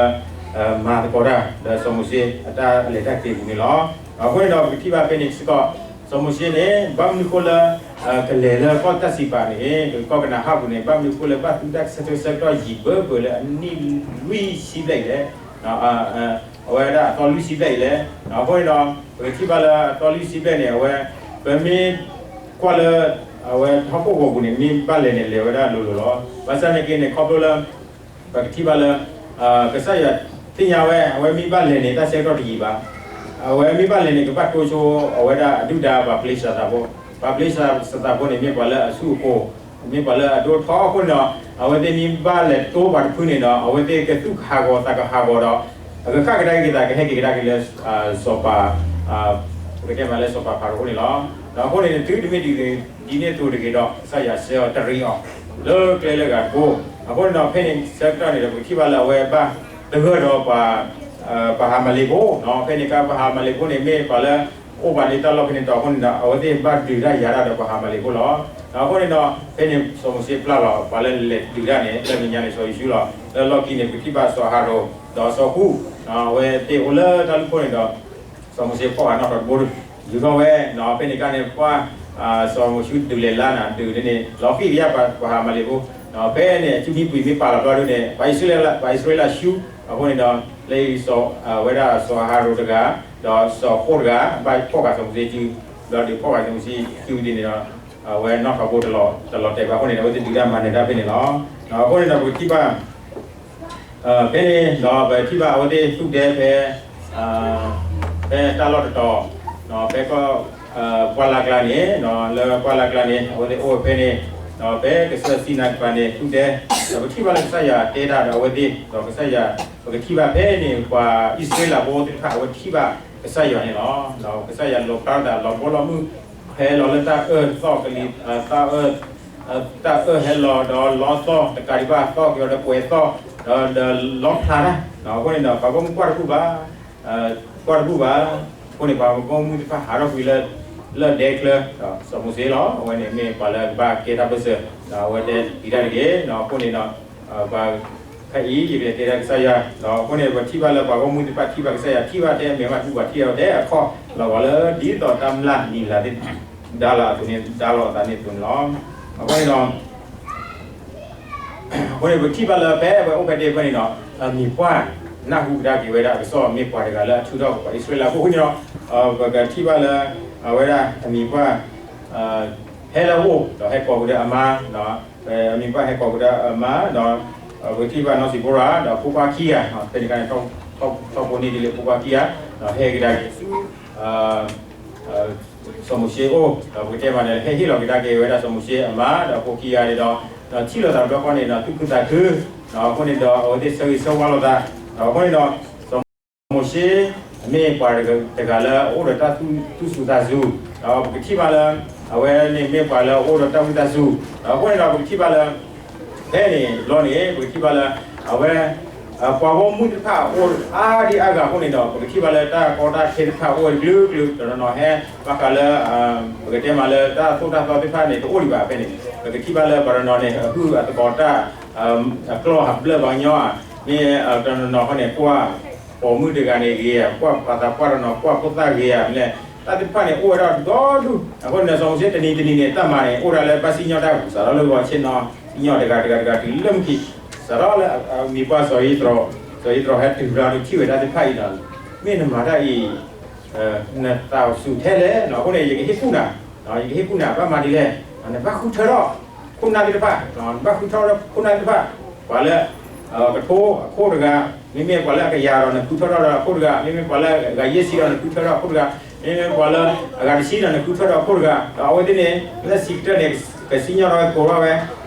မၤသကိးတၢ် ဒီးစီၤမိၤၡ့အတၢ်လဲၤတၢ်က့ၤပူၤန့ၣ်လီၤ. အဃိန့ၣ်ဒီးပကထံၣ်ဘၣ်ဖဲန့ၣ်စ့ၢ်ကီး စီၤမိၤၡ့န့ၣ် ဘၣ်မနုၤဃိလၢ ကလဲၤလၢကီၢ်တၢ်စံးပာ်န့ၣ် ကီၢ်ကနၤအၣ်ပူၤန့ၣ် ဘၣ်မနုၤဃိလၢဘၣ်သူတၢ်ဆၢထၢၣ်ဆၢကတီၢ်ယံာ်ဘၢဘၢလၢအနံၣ်လွံၢ်ဆံဘျဲၣ်အံၤလဲၣ်, အဝဲဒၣ်အသီလွံၢ်ဆံဘျဲၣ်အံၤလဲၣ်. အဃိန့ၣ်ဒီး ပကထံၣ်ဘၣ်လၢအသီလွံၢ်ဆံဘျဲၣ်န့ၣ် အဝဲ ပမ့ၢ်ကွၢ်လၢ အဝဲဟီၣ်ခိၣ်ဂီၤပူၤန့ၣ် မ့ၢ်ဘၣ်လဲၤန့ၣ် လဲၤဝဲဒၣ်လိၤလိၤလီၤ. ဘၣ်ဆၣ်သနာ်က့န့ၣ် ခီဖျိလၢ ပကထံၣ်ဘၣ်လၢ ကစၢ်ယွၤသ့ၣ်ညါဝဲ အဝဲမ့ၢ်ဘၣ်လဲၤန့ၣ် တၢ်ဆၢကတီၢ်တယံာ်ဘၣ်. အဝဲမ့ၢ်ဘၣ်လဲၤန့ၣ် ကဘၣ်တိဆိ အဝဲဒၣ်အဒုၣ်ဒါပှၤပျံၤစၢၤသးဖိ, ပှၤပျံၤစၢၤသးဖိန့ၣ် မ့ၢ်ပှၤလၢအဆူၣ်အကိၤ, မ့ၢ်ပှၤလၢအဒိၣ်ထီအဃိန့ၣ်ဒီး အဝဲသ့ၣ်မ့ၢ်ဘၣ်လဲၤတိပှၤတဖုန့ၣ်ဒီး အဝဲသ့ၣ်ကသူၣ်ကဟးဂီၤသးကဟးဂီၤဒီး အကဃၣ်ကဒါက့ၤသး ကဟဲက့ၤကဒါက့ၤလၢ စီၤပၤ ပကတဲမးလၢစီၤပၤဖၤရိၤအအိၣ်န့ၣ်လီၤ. ဒီးအဃိန့ၣ် တုၤတမ့ၢ်ဒ်န့ၣ်အသိးတဂ့ၤဒီး ကစၢ်ယွၤဆှၢအီၤတရံးအီၤ လၢကျဲလၢဂၤတဘိ. အဃိန့ၣ်ဒီး ဖဲန့ၣ်ဆၢကတီၢ်န့ၣ်ဒီး ပကထံၣ်ဘၣ်လၢအဝဲဘၣ်သဂၢၢ်ဒီးပှၤ ပှၤဟၤမၤလ့းဖိ, ဖဲန့ၣ်အခါ ပှၤဟၤမၤလ့းဖိန့ၣ် မ့ၢ်ပှၤလၢ အိၣ်ဘၣ်လၢတၢ်လီၢ်ဖဲန့ၣ်တီၤအဃိန့ၣ်ဒီး အဝဲသ့ၣ်ဘၣ်ဒုးတၢ်ယၤတၢ်ဒီးပှၤဟၤမၤလ့းဖိလီၤ. ဒီးအဃိန့ၣ်ဒီး ဖဲန့ၣ်စီၤမိၤၡ့ပျၢ်လီၤ ပှၤလၢလဲၤဒုးတၢ်န့ၣ် လၢမဲာ်ညါန့ၣ် စီၤယိၤၡူလီၤ. လၢလီၢ်ခံန့ၣ် ပကထံၣ်ဘၣ်စီၤအၤဟရိၣ် ဒီးစီၤဃူ အဝဲသ့ၣ်အိၣ်လၢတၢ်လူၢ်ခိၣ်န့ၣ်ဒီး စီၤမိၤၡ့ဖီၣ်ဃာ်နီၣ်ထီၣ်တဘိ ယူၤထီၣ်ဝဲ, ဖဲန့ၣ်အခါန့ၣ် ပှၤ စီၤမိၤၡူဒုးလဲၤလၢနၤ ဒုးန့ၣ် လီၤဃံၣ်ကယၢ်ပှၤဟၤမၤလ့းဖိ, ဖဲန့ၣ် အစုမံပှံာ်မ့ၢ်ပာ်လီၤဘျီဒုန့ၣ် ပှၤအံၣ်စရ့လးဆူ, အဃိန့ၣ်ဒီး လၢ ဝဲဒၣ်စီၤအၤဟရိၣ်တဂၤ ဒီးစီၤဃိတဂၤ ဘၣ်ဖီၣ်ဃာ်စီၤမိၤၡ့စု, ဘျီဒုးဖီၣ်ဃာ်စီၤမိၤၡ့စုဒ်န့ၣ်ဒီး အဝဲနီၣ်ထီၣ်ဘိတလီၤတဲာ်ဘၣ်အဃိန့ၣ် အဝဲသ့ၣ်ဒုးတၢ်မၤနၢၤတၢ်ဖဲန့ၣ်လီၤ. အဃိန့ၣ်ဒီးပကထံၣ်ဘၣ် ဖဲန့ၣ်ဒီးပထံၣ်ဘၣ်အဝဲသ့ၣ်သူၣ်ဒဲဖဲ ဖဲတၢ်လီၢ်တတီၤ, ဖဲကီၢ် ပှၢ်လၢ်ကျါန့ၣ်, လၢပှၢ်လၢ်ကျါန့ၣ် အဝဲသ့ၣ်အိၣ်ဝဲဖဲန့ၣ်, ဒီးဖဲကစၢၢ်စံနါကပၤန့ၣ် သူၣ်ဒဲ, ဒီးပထံၣ်ဘၣ်လၢကစၢ်ယွၤတဲတၢ်ဒီးအဝဲသ့ၣ်, ဒီးကစၢ်ယွၤ ပကထံၣ်ဘၣ်ဖဲန့ၣ် ပှၤအံၣ်စရ့လးဖိသ့ၣ်တဖၣ် အဝဲထံၣ်ဘၣ်ကစၢ်ယွၤန့ၣ်လီၤ. ဒီးကစၢ်ယွၤလီၤဖျါထီၣ်သးလီၤဘီလီၤမုၢ် ဟဲလီၤလၢတၢ်အၢၣ်သီၣ်ကလံၤ, တၢ်အၢၣ် တၢ်အၢၣ်ဟဲလီၤဒီးလီသီၣ် တကးဒံးဘၣ်သီၣ်က့ၤအီၤဒီးပှဲၤသီၣ်, ဒီးလီဖျါတၢ်, အဃိန့ၣ်ဒီး ပှၤဂီၢ်မုၢ်ကွၢ်တဘူၣ်ဘၣ်, ကွၢ်တဘူၣ်ဘၣ်, အဃိန့ၣ် ပှၤဂီၢ်မုၢ်သ့ၣ်တဖၣ်ဟးထီၣ်ကွံာ်လၢ လၢဒဲချၢ, ဒီးစီၤမိၤၡ့လီၤ, အဝဲန့ၣ်မ့ၢ်ပှၤလၢကဘၣ်ကဲတၢ်ပၢၢ်ဆၢ, ဒီးအဝဲတဲတံာ်တၢ်တဂ့ၤ, အဃိန့ၣ်ဒီး ပှၤ ဖဲအံၤ ယကလဲၤတဲတၢ်ကစၢ်ယွၤ, ဒီးအဃိန့ၣ် ပထံၣ်ဘၣ်လၢပှၤဂီၢ်မုၢ်သ့ၣ်တဖၣ်ထံၣ်ဘၣ်ကစၢ်ယွၤ ထံၣ်ဘၣ်ထဲအမဲာ်ဘၣ်တဘူၣ်ဘၣ် ထံၣ်ဘၣ်ထဲအခီၣ်လီၤဂီၤလၢ ဒ်သိးတၢ်မျၢ်နံၤလၤသ့ၣ် ဒါလီၤအသိးန့ၣ် ဒါလီၤအသးန့ၣ်အသိးန့ၣ်လီၤ. အဃိန့ၣ်ဒီး အဃိန့ၣ် ပထံၣ်ဘၣ်လၢဖဲအဝဲအိၣ်ဖဲဒ့ဖဲန့ၣ်ဒီး အမံၤပှၢ်နၢ်ဟူကဒါက့ၤဝဲဒၣ် ကစီၣ်မ့ၢ်ပှၤတဂၤလၢအထုးထီၣ်ပှၤအံၣ်စရ့လးဖိအဃိန့ၣ်ဒီး ပကထံၣ်ဘၣ်လၢ အဝဲဒၣ်အမံၤပှၢ် ဟဲလၢအအိၣ် ဒီးဟဲကိးကဒီးအမါ, အမံၤပှၢ်ဟဲကိးကဒီးအမါ, ဒီးပကထံၣ်ဘၣ်နီၢ်စံးဖိရၤ ဒီးဖိခွါခံဂၤ, ဖဲန့ၣ်အခါန့ၣ် ထီၣ်ဖိန့ၢ်ဒ်လၢဖိခွါခံဂၤ, ဒီးဟဲကဒါက့ၤဆူ စီၤမိၤၡ့အအိၣ်, ဒီးပကတဲမးန့ၣ် ဟဲဟ့ၣ်လီၤကဒါက့ၤဝဲဒၣ်စီၤမိၤၡ့အမါ ဒီးအဖိခံဂၤန့ၣ်ဒီး, ဒီးထံၣ်လိာ်သးတဘျီဃီန့ၣ်ဒီး သူၣ်ခုသးခု, ဒီးအဃိန့ၣ်ဒီး အဝဲသ့ၣ်ဆၢဂ့ၤဆၢဝါလိာ်သး, ဒီးအဃိန့ၣ်ဒီး စီၤမိၤၡ့ မ့ၢ်ပှၤတဂၤလၢအအိၣ်ဒီးတၢ်သူၣ်စူၤသးစူၤ, ဒီးပကထံၣ်ဘၣ်လၢ အဝဲန့ၣ်မ့ၢ်ပှၤလၢအအိၣ်ဒီးတၢ်ဝံသးစူၤ, ဒီးအဃိန့ၣ်ဒီး ပကထံၣ်ဘၣ်လၢ ဖဲန့ၣ်ဘျီန့ၣ် ပကထံၣ်ဘၣ်လၢ အဝဲ ပှၤဂီၢ်မုၢ်သ့ၣ်တဖၣ်အိၣ်အါဒံအါဂၤအဃိန့ၣ်ဒီး ပကထံၣ်ဘၣ်လၢတၢ်ကီတၢ်ခဲသ့ၣ်တဖၣ်အိၣ်ဝဲတကလုာ်ကလုာ်, တနီၤနီၤဟဲ ဘၣ်ဃးလၢ ပကတဲမးလၢတၢ်သိၣ်တၢ်သီသ့ၣ်တဖၣ်န့ၣ် တအိၣ်ဒံးဘၣ်ဖဲန့ၣ်, ပကထံၣ်ဘၣ်လၢပှၤတနီၤန့ၣ် အဟုၣ်အသကိးတၢ် အကျီၢ်ဟးဘျၢၣ်ပှၤကညီဧါ, မ့ၢ်တနီၤနီၤဃီန့ၣ် ကွၢ်ပိာ်မုၣ်တဂၤန့ၣ်ဂ့ၤဧါ, ကွၢ်ပှၤသးပှၢ်တနီၤ ကွၢ်ဖိသၣ်ဂ့ၤဧါ, မ့ၢ်လဲၣ် တၢ်သ့ၣ်တဖၣ်န့ၣ် အိၣ်ဝဲဒၣ်ဒီဒူၣ်, အဃိန့ၣ်ဒီး စီၤမိၤၡ့တနံၤတနံၤန့ၣ် တၢ်မၤန့ၣ် အိၣ်ဒၣ်လၢဘၣ်စံၣ်ညီၣ်တၢ်ပူၤ စးထီၣ်လၢဂီၤဆ့ၣ်နီၤ စံၣ်ညီၣ်တဂၤတဂၤတဂၤတုၤလၢမုၢ်ခံ, စးထီၣ်လၢ မံၤပှၢ်စီၤယံးတြီၤ, စီၤယံးတြီၤဟဲတုၤဘျီဒီးထံၣ်ဝဲတၢ်သ့ၣ်တဖၣ်အံၤဒီး မ့ၢ်နမၤတၢ်အံၤ နသးစူၤထဲလဲၣ်, အဃိန့ၣ် ယကဟ့ၣ်ကူၣ်နၤ, ယကဟ့ၣ်ကူၣ်နၤ ဘၣ်မၤဒ်လဲၣ်, နဘၣ်ဃုထၢထီၣ် ခိၣ်နၢ်သ့ၣ်တဖၣ်, နဘၣ်ဃုထၢထီၣ်ခိၣ်နၢ်သ့ၣ်တဖၣ်, ပှၤလၢ ကထိအခိၣ်တဂၤ, မ့မ့ၢ်ပှၤလၢအကယၤဒီးနဃုထၢထီၣ်ဒီးအခိၣ်တဂၤ, မ့မ့ၢ်ပှၤလၢအဂၤယဲၢ်ဆံဒီးနဃုထၢထီၣ်အခိၣ်တဂၤ, မ့မ့ၢ်ပှၤလၢအဂၤတဆံဒီး နဃုထၢထီၣ်အခိၣ်တဂၤ, ဒီးအဝဲသ့ၣ်န့ၣ် လၢဆံးကတၢၢ်န့ၣ် ကစံၣ်ညီၣ်ထီၣ်ဝဲကိးထီၣ်ဝဲ,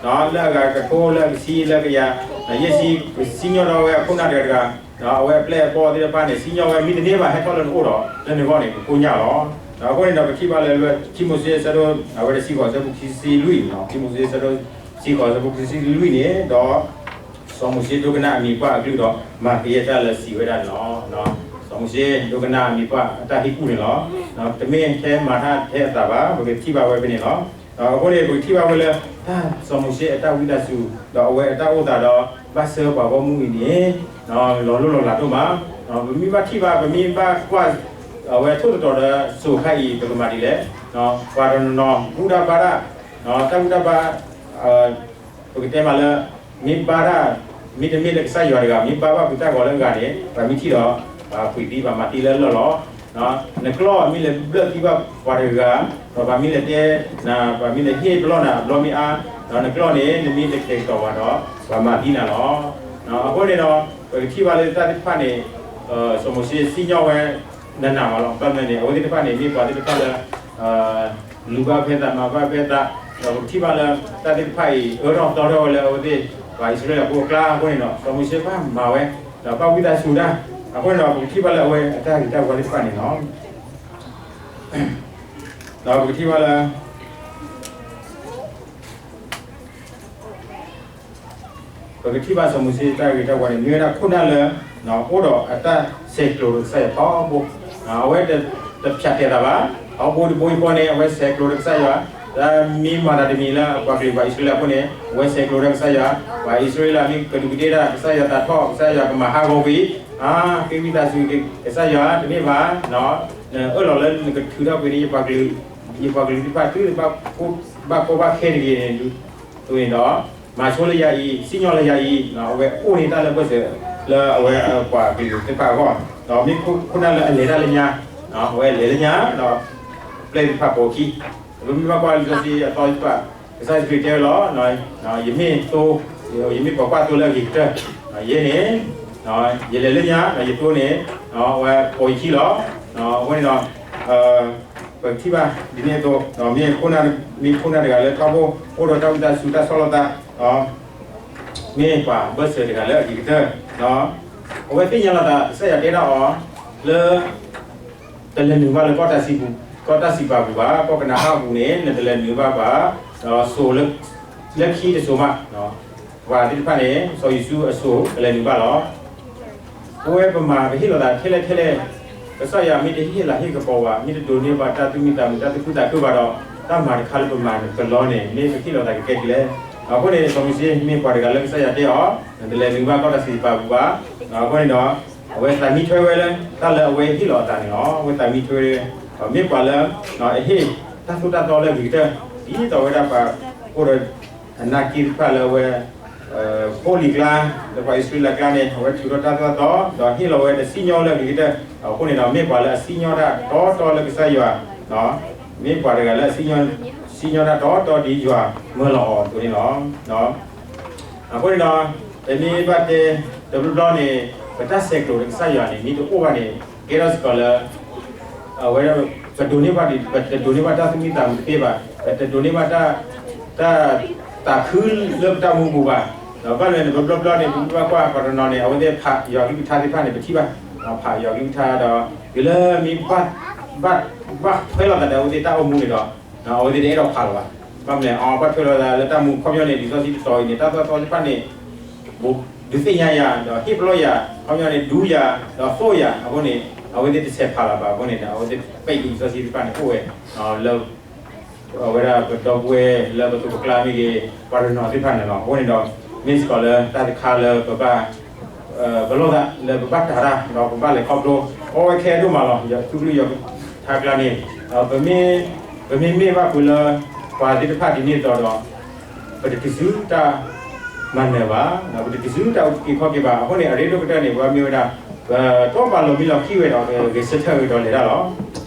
လၢအဂၤကထိ လၢအကဆံ လၢကယၤ, ယဲၢ်ဆံ ကစံၣ်ညီၣ်ထီၣ်ဝဲအခိၣ်နၢ်တဂၤတဂၤ, ဒီးအဝဲအပျဲၢ်အဘီၣ်သ့ၣ်တဖၣ်န့ၣ် စံၣ်ညီၣ်ဝဲ မ့တမ့ၢ်ဘၣ်ဟဲထီၣ်လၢနအိၣ်ဒီး လၢနဂီၢ်န့ၣ် ကကိညၢ်လီၤ. ဒီးအဃိန့ၣ်ဒီး ပထံၣ်ဘၣ်လၢ လၢခံမိၤၡ့အဆၢဒိၣ် အဝဲဒၣ် စံဃိးဆၢဖိခံဆံလွံၢ်န့ၣ်လီၤ. ခံမိၤၡ့အဆၢဒိၣ် စံဃိးဆၢဖိခံဆံလွံၢ်န့ၣ်ဒီး စီၤမိၤၡ့ဒိကနၣ်အမံၤပှၢ်အကလုၢ်ဒီး မၤကယဲၢ်တၢ်လၢစံးဝဲဒၣ်န့ၣ်လီၤ. စီၤမိၤၡ့ဒိကနၣ်အမံၤပှၢ်အတၢ်ဟ့ၣ်ကူၣ်န့ၣ်လီၤ. တမ့ၢ်ထဲမၤတၢ်ထဲအသးဘၣ်, ပကထံၣ်ဘၣ်ဝဲဖဲန့ၣ်လီၤ. အဃိန့ၣ် ပကထံၣ်ဘၣ်ဝဲလၢ တၢ်စီၤမိၤၡ့အတၢ်ဝံသးစူၤ ဒီးအဝဲအတၢ်အိၣ်သးဒီး ဘၣ်ဆှၢပှၤဂီၢ်မုၢ်အံၤန့ၣ် လီၤလိၢ်လီၤလးဒိၣ်မး. ပမ့ၢ်ဘၣ်ထံၣ်ဘၣ် ပမ့ၢ်ဘၣ်ကွၢ် အဝဲထိၣ်သတြီၤဒီးစိၤခါအံၤ ပကမၤဒ်လဲၣ်. ပှၤတနီၤနီၤ ဘူၣ်တၢ်ဘါတၢ်, တၢ်ဘူၣ်တၢ်ဘါ ပကတဲမးလၢ မ့ၢ်ဘါတၢ် မ့တမ့ၢ်လၢကစၢ်ယွၤတဂၤ မ့ၢ်ဘါဘၣ်ဖုးတၢ်ဂီၤလၢအဂၤန့ၣ် ပှၤမ့ၢ်ထံၣ်ဒီး ပှၤပှ့ၤသံ ပှၤမၤသံလၢအလီၢ်လီၤ. နကျီၢ်မ့ၢ်လဲၤဘျၢၣ်သံဘၣ်ပှၤတဂၤ, ဒီးပှၤမ့ၢ်လဲၤတဲနၤ ပှၤမ့ၢ်လဲၤဟ့ၣ်ပလီၢ်နၤအဘျီမ့ၢ်အါ, ဒီးနကျီၢ်န့ၣ် နမ့ၢ်တကဲကတီၤဘၣ်ဒီး ပှၤမၤသံနၤလီၤ. အဃိန့ၣ်ဒီး ပကထံၣ်ဘၣ်လၢတၢ်သ့ၣ်တဖၣ်န့ၣ် စီၤမိၤၡ့စံၣ်ညီၣ်ဝဲ နးနးမးလီၤ. ဘၣ်မနုၤန့ၣ် အဝဲသ့ၣ်တဖၣ်န့ၣ် မ့ၢ်ပှၤသ့ၣ်တဖၣ်လၢ လူၤဘၣ်ဖဲသး မၤဘၣ်ဖဲသး, ဒီးပကထံၣ်ဘၣ်လၢ တၢ်သ့ၣ်တဖၣ်အံၤ အၢထီၣ်သီထီၣ်ဝဲလၢအဝဲသ့ၣ် ပှၤအံၣ်စရ့လးဖိအကျါအဃိန့ၣ်ဒီး စီၤမိၤၡ့ဘၣ်မၤဝဲ ဒီးဘၣ်ဝံသးစူၤတၢ်, အဃိန့ၣ်ဒီး ပကထံၣ်ဘၣ်လၢအဝဲအတၢ်ဂ့ၤတၢ်ဝါသ့ၣ်တဖၣ်န့ၣ်လီၤ. ဒီးပကထံၣ်ဘၣ်လၢ ပကထံၣ်ဘၣ်စီၤမိၤၡ့တၢ်ဂ့ၤတၢ်ဝါန့ၣ် မ့ၢ်ဝဲဒၣ်ခိၣ်နၢ်လၢ အိၣ်ဒီးအတၢ်ဆဲးကျိးဒီးကစၢ်ယွၤထီဘိ, အဝဲတဖၠးတဲာ်သးဘၣ်, ထီဘိတဘိအံၤဃီန့ၣ် အဝဲဆဲးကျိးဒီးကစၢ်ယွၤ, တၢ်မ့ၢ်မၤတၢ်တမံၤလၢပှၤကလုာ်ပှၤအံၣ်စရ့လးအဃိန့ၣ် အဝဲဆဲးကျိးဒီးကစၢ်ယွၤ, ပှၤအံၣ်စရ့လးမ့ၢ်ကဒူးကဒ့တၢ် ကစၢ်ယွၤသးထီၣ် ကစၢ်ယွၤကမၤဟးဂီၤကွံာ်, ဃ့ဝံသးစူၤကစၢ်ယွၤ တမ့ၢ်ဘၣ် နအၢၣ်လီၤလၢနကထုးထီၣ်ကွံာ်န့ၢ် ယပှၤကလုာ်သ့ၣ်တဖၣ် သုဘၣ်ကိၢ်ဘၣ်ခဲတဂ့ၤန့ၣ်, အဃိန့ၣ်ဒီး မၤဆိလၢယၤအံၤ စံၣ်ညီၣ်လၢယၤအံၤ, အဝဲအိၣ်န့ၢ်တၢ်လၢပၢၢ်ဆၢလၢအဝဲပှၤကလုာ်သ့ၣ်တဖၣ်အဂီၢ်, ဒီးမ့ၢ်ခိၣ်နၢ်လၢအလဲၤတၢ်လၢညါ, အဝဲလဲၤလၢညါဒီး ပျဲၢ်သ့ၣ်တဖၣ်ပိာ်အခံ, ပမ့ၢ်ဘၣ်ကွၢ်လံာ်စီဆှံအသီသ့ၣ်တဖၣ် ကစၢ်ယ့ၣ်ၡူးခရံာ်တဲဝဲလီၤ, ယမ့ၢ်သိ, ယမ့ၢ်ပှၤကွၢ်သိလၢအဂ့ၤကတၢၢ်, ယဲန့ၣ် ယလဲၤလၢညါ ဒီးယသိန့ၣ် အဝဲပိာ်ယခံလီၤ. အဃိန့ၣ်ဒီး ပထံၣ်ဘၣ်ဒ်န့ၣ်အသိး ဒီးမ့ၢ်ခိၣ်နၢ်, မ့ၢ်ခိၣ်နၢ်တဂၤလၢထီဘိ အိၣ်ဒီးတၢ်ဝံသးစူၤ တၢ်ဆီၣ်လီၤသး, မ့ၢ်ပှၤဘၢၣ်စၢၤတဂၤလၢအဂ့ၤကတၢၢ်, အဝဲသ့ၣ်ညါလီၤသး ကစၢ်ယွၤတဲဒၣ်အီၤလၢ တလဲၤနုာ်ဘၣ်လၢကီၢ်တၢ်စံးပူၤ, ကီၢ်တၢ်စံးပာ်ပူၤဘၣ်, ကီၢ်ကနၤအၣ်အပူၤန့ၣ် နတလဲၤနုာ်ဘၣ်ဘၣ်, ဒီးစိၤလၢခံတစိၤမး, ပှၤသ့ၣ်တဖၣ်န့ၣ် စီၤယိၤၡူအစိၤ ကလဲၤနုာ်ဘၣ်လီၤ. ပဝဲပမၤပဟ့ၣ်လီၤသးထဲလဲၣ်ထဲလဲၣ်, ကစၢ်ယွၤမ့ၢ်တဟ့ၣ်လၤဟ့ၣ်ကပီၤဘၣ်, မ့ၢ်တဒိးန့ၢ်ဘၣ်တၢ်သူၣ်မံသးမုာ် တၢ်သူၣ်ခုသးခုဘၣ်ဒီး တၢ်မၤတခါလၢပမၤန့ၣ် ကလီန့ၣ် မ့ၢ်ပဟ့ၣ်လီၤသးကကဲဒ်လဲၣ်. အဃိန့ၣ် စီၤမိၤၡ့မ့ၢ်ပှၤတဂၤလၢကစၢ်ယွၤတဲအီၤ နတလဲၤနုာ်ဘၣ်ကီၢ်တၢ်စံးပာ်ပူၤဘၣ်. အဃိန့ၣ်ဒီး အဝဲသးမံထွဲဝဲလၢ တၢ်လၢအဝဲဟ့ၣ်လီၤအသးန့ၣ်လီၤ. အဝဲသးမံထွဲဝဲ မ့ၢ်ပှၤလၢ အဟ့ၣ်တၢ်သိၣ်တၢ်သီလၢအဂ့ၤကတၢၢ် ဒ်သိးဝဲဒၣ်ပှၤအိၣ်ဒီး အနၢ်က့သ့ၣ်တဖၣ်လၢအဝဲ ဖိလံၤကျါ လၢပှၤအံၣ်စရ့လးကျါန့ၣ် အဝဲထုးထီၣ်တၢ်သိၣ်တၢ်သီ ဒီးဟ့ၣ်လီၤဝဲဒီးစံၣ်ညီၣ်လၢအဂ့ၤကတၢၢ်. အဃိန့ၣ်ဒီး မ့ၢ်ပှၤလၢအစံၣ်ညီၣ်တၢ်တီတီလၢကစၢ်ယွၤ, မ့ၢ်ပှၤတဂၤလၢအ စံၣ်ညီၣ်တၢ်တီတီဒ်ယွၤမၢလီၤအီၤအသိးန့ၣ်လီၤ. အဃိန့ၣ်ဒီး ပမ့ၢ်ဘၣ်တဲ တဘျီဘျီန့ၣ် ပတၢ်ဆဲးကျိးဒီးကစၢ်ယွၤန့ၣ် မ့ၢ်တအိၣ်ဘၣ်န့ၣ် ကဲထီၣ်စ့ၢ်ကီးလၢ အဝဲဒၣ် ပဒိးန့ၢ်ဘၣ် ပတဒိးန့ၢ်ဘၣ်တၢ်သူၣ်မံသးမုာ်တသ့ဘၣ်, ပတဒိးန့ၢ်ဘၣ် တၢ်သးခုလၢပတၢ်အိၣ်မူပူၤဘၣ်. ဒီးဘၣ်လဲၣ်န့ၣ် ပဘျီဘျီန့ၣ် ပမ့ၢ်ဘၣ်ကွၢ်ပှၤတနီၤန့ၣ် အဝဲသ့ၣ်ဖးယွၤကလုၢ်ကထါသ့ၣ်တဖၣ်န့ၣ် ပထံၣ်ဘၣ်, ဖးယွၤကလုၢ်ကထါဒီး တုၤလၢမ့ၢ် ဘၣ်ထွဲလိာ်သးဒီးအဝဲသ့ၣ်တၢ်အိၣ်မူန့ၣ်ဒီး အဝဲသ့ၣ်တအဲၣ်ဒိးဖးလၢၤဘၣ်. ဘၣ်မနုၤလဲၣ် အဘၣ်ထွဲလိာ်သးလၢတၢ်မူခီပညီန့ၣ် လံာ်စီဆှံတတီၤအံၤန့ၣ် တၢ်သိၣ်တၢ်သီသ့ၣ်တဖၣ်န့ၣ် ဒုးသ့ၣ်ညါယၤ ဒီးဟ့ၣ်ပလီၢ်ယၤ ခီပညီန့ၣ် ဒူယၤ ဒီးသိၣ်ယၤအဃိန့ၣ် အဝဲသ့ၣ်တဆဲးဖးလၢၤဘၣ်အဃိန့ၣ် အဝဲသ့ၣ်ပဲာ်လံာ်စီဆှံသ့ၣ်တဖၣ်န့ၣ် အိၣ်ဝဲ လၢ အဝဲဒၣ်ပဒီပုၢ်ဝဲၢ်လၢပသုးခိၣ်ကျါမ့ၢ်ဂ့ၤ ပှၤတနီၤသ့ၣ်တဖၣ်န့ၣ်လီၤ. အဃိန့ၣ်ဒီး မ့ၢ်စ့ၢ်ကီးလၢတၢ်တခါလၢပဘၣ် ပလီၢ်သးလၢပဘၣ်တၤတၢ် ဒီးပဘၣ်လဲၤခီဖျိ အဝဲခဲအဒိၣ်မးလီၤ. ယသူၣ်ကလုၢ်ယွၤကလုၢ်ကထါကျါန့ၣ် ပမ့ၢ် ပမ့မ့ၢ်ဘၣ်ပှၤလၢ ပှၤသ့ၣ်တဖၣ်ဒ်န့ၣ်အသိးဒီး ပတတုၤဆူတၢ်မၤနၢၤဘၣ်, ပတတုၤဆူတၢ်အုၣ်က့ၤခီၣ်က့ၤဘၣ်. အဃိန့ၣ် အရ့ဒိၣ်ကတၢၢ်န့ၣ် ပဘၣ်မ့ၢ်ဝဲဒၣ် ပတီၢ်ပာ်လီၤမံလီၤခံဝဲဒီး ဂဲၤဆၢထၢၣ်ဂ့ၤဒီးလဲၤတၢ်လီၤ.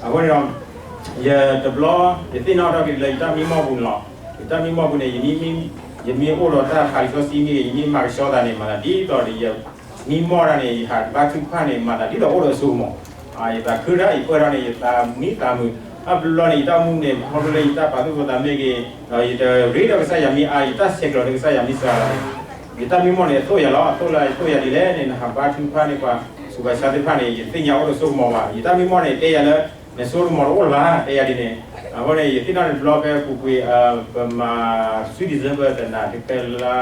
အဃိန့ၣ်ဒီး ယတဘျီ ယသ့ၣ်နီၣ်ထီၣ်က့ၤလၢယတၢ်မံမီၢ်ပူၤန့ၣ်လီၤ. ယတၢ်မံမီၢ်ပူၤန့ၣ် ယမ့ၢ်အိၣ်ဒီးတၢ်ဖးလံာ်စီဆှံမ့ၢ်ဂ့ၤ ယမ့ၢ်မၤကဆှီသးန့ၣ် မၤသးဒ်သိးဒီးယမံမီၢ်တၢ်န့ၣ် ယဟးဘါထုကဖၣ်န့ၣ် မၤသးဒ်သိးအိၣ်ဒီးအစိကမီၤ. ယသးခုတၢ် ယပၢၢ်ထီၣ်န့ၣ် ယသးမံသးမုာ်, အဘျီန့ၣ် ယတၢ်အိၣ်မူန့ၣ် ခီဖျိလၢယတၢ်ပာ်သူၣ်ပာ်သးမ့ၢ်ဂ့ၤ, ဒီးယတရ့ဒီးကစၢ်ယွၤမ့ၢ်အါ, ယတၢ်ဆဲးကျိးဒီးကစၢ်ယွၤမ့ၢ်စှၤလီၤန့ၣ်, ယတၢ်မံမီၢ်န့ၣ် သိၣ်ယၤလီၤ. အသိၣ်လၢယသိၣ်ယၤဒ်လဲၣ်န့ၣ် နဟးဘါထုကဖၣ်န့ၣ် ပှၤဆူးပှၤဆါသ့ၣ်တဖၣ်န့ၣ် ယသ့ၣ်ညါအိၣ်ဒီးစိကမီၤဘၣ်. ယတၢ်မံမီၢ်န့ၣ် တဲယၤလၢ နစိကမီၤတအိၣ်လၢၤဘၣ် တဲယၤဒ်န့ၣ်. အဃိန့ၣ် ယသ့ၣ်နီၣ်န့ၣ်တဘျီဖဲပူၤကွံာ် ပမၤ sweet December တနၤ တဖဲလါ